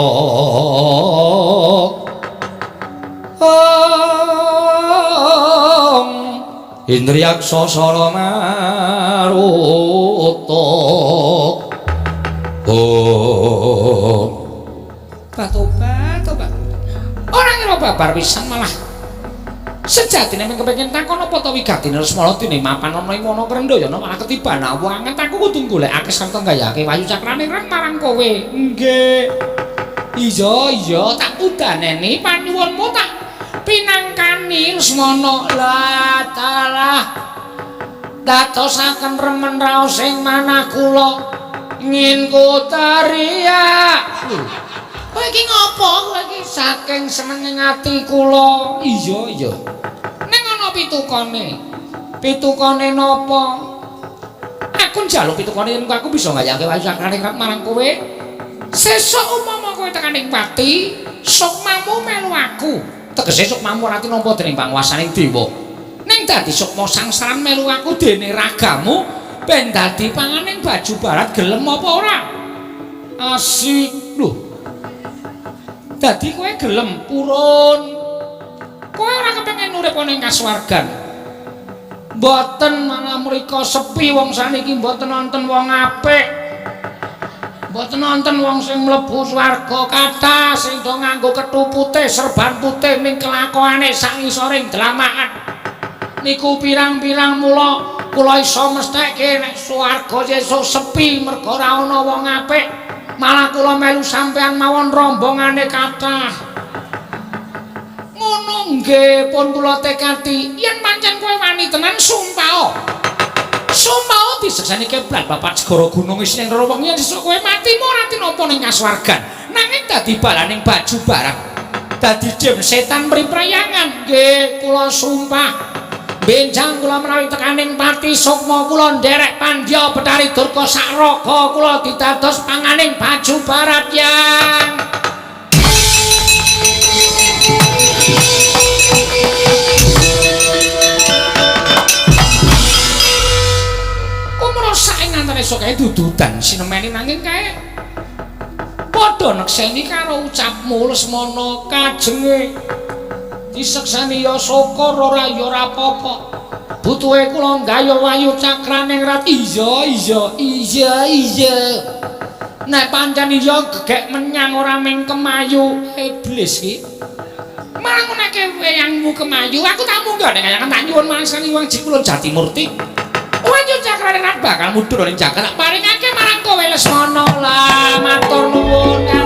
Indriyaksa sara maruta. Om. Tobat, tobat. Ora ngira babar pisan malah. Sejatine mung kepengin takon apa ta wigatine Lesmana dene mapan ana ing wana Krendayana malah ketiban awangen aku kudu golekake sarta nggayake wayu cakrane reng marang kowe. Nggih. Iya, iya, tak udaneni panyuwunmu tak pinangkani Lesmana. Lah dalah. Dadosaken remen raos ing manah kula ngin kutariya. Kowe iki ngopo? Kowe iki saking senenge ati kula. Iya, iya. Ning ana pitukane. Pitukane napa? Aku njaluk pitukane yen aku bisa ngayake wayu sakrane marang kowe. Sesuk umpama kowe tekan ing pati, sukmamu melu aku. Tegese sukmamu ora tinampa dening panguwasaning dewa. Ning dadi sukma sangsaran melu aku dene ragamu ben dadi panganing baju barat gelem apa ora? Asik lho. Dadi kowe gelem purun. Kowe ora kepengin urip ana ing kasuwargan. Mboten malah mriko sepi wong saniki mboten wonten wong apik. Mboten wonten wong sing mlebu swarga kathah sing do nganggo kethu putih, serban putih ning kelakuane sak ngisoring dlamakan. Niku pirang-pirang mula kula iso mestheke nek swarga sesuk sepi mergo ora ana wong apik. Malah kula melu sampean mawon rombongane kathah. Ngono nggih pun kula tekati yen pancen kowe wani tenan sumpah. Sumpah disekseni keblat bapak segara gunung isine ing wengi yen sesuk kowe mati ora tinampa ning kasuwargan. Nanging dadi balaning baju barang. Dadi jem setan priprayangan. Nggih kula sumpah. Benjang kula menawi tekaning pati sukma kula nderek Pandya Bathari Durga sak raga kula didados panganing baju barat yang. Kumra saking antara esuk kae dududan sinemeni nanging kae padha nekseni karo ucapmu Lesmana kajenge. Disekseni ya syukur ora ya ora apa-apa. Butuhe kula nggayuh wayu cakraning rat. Iya iya iya iya. Nek pancen iya gegek menyang ora ming kemayu iblis iki. Marang menake weyangmu kemayu aku tak munggah nek kaya tak nyuwun mangsani wang jik kula Jatimurti. Wayu cakraning rat bakal mudhun ning jagat tak paringake marang kowe Lesmana. Lah matur nuwun.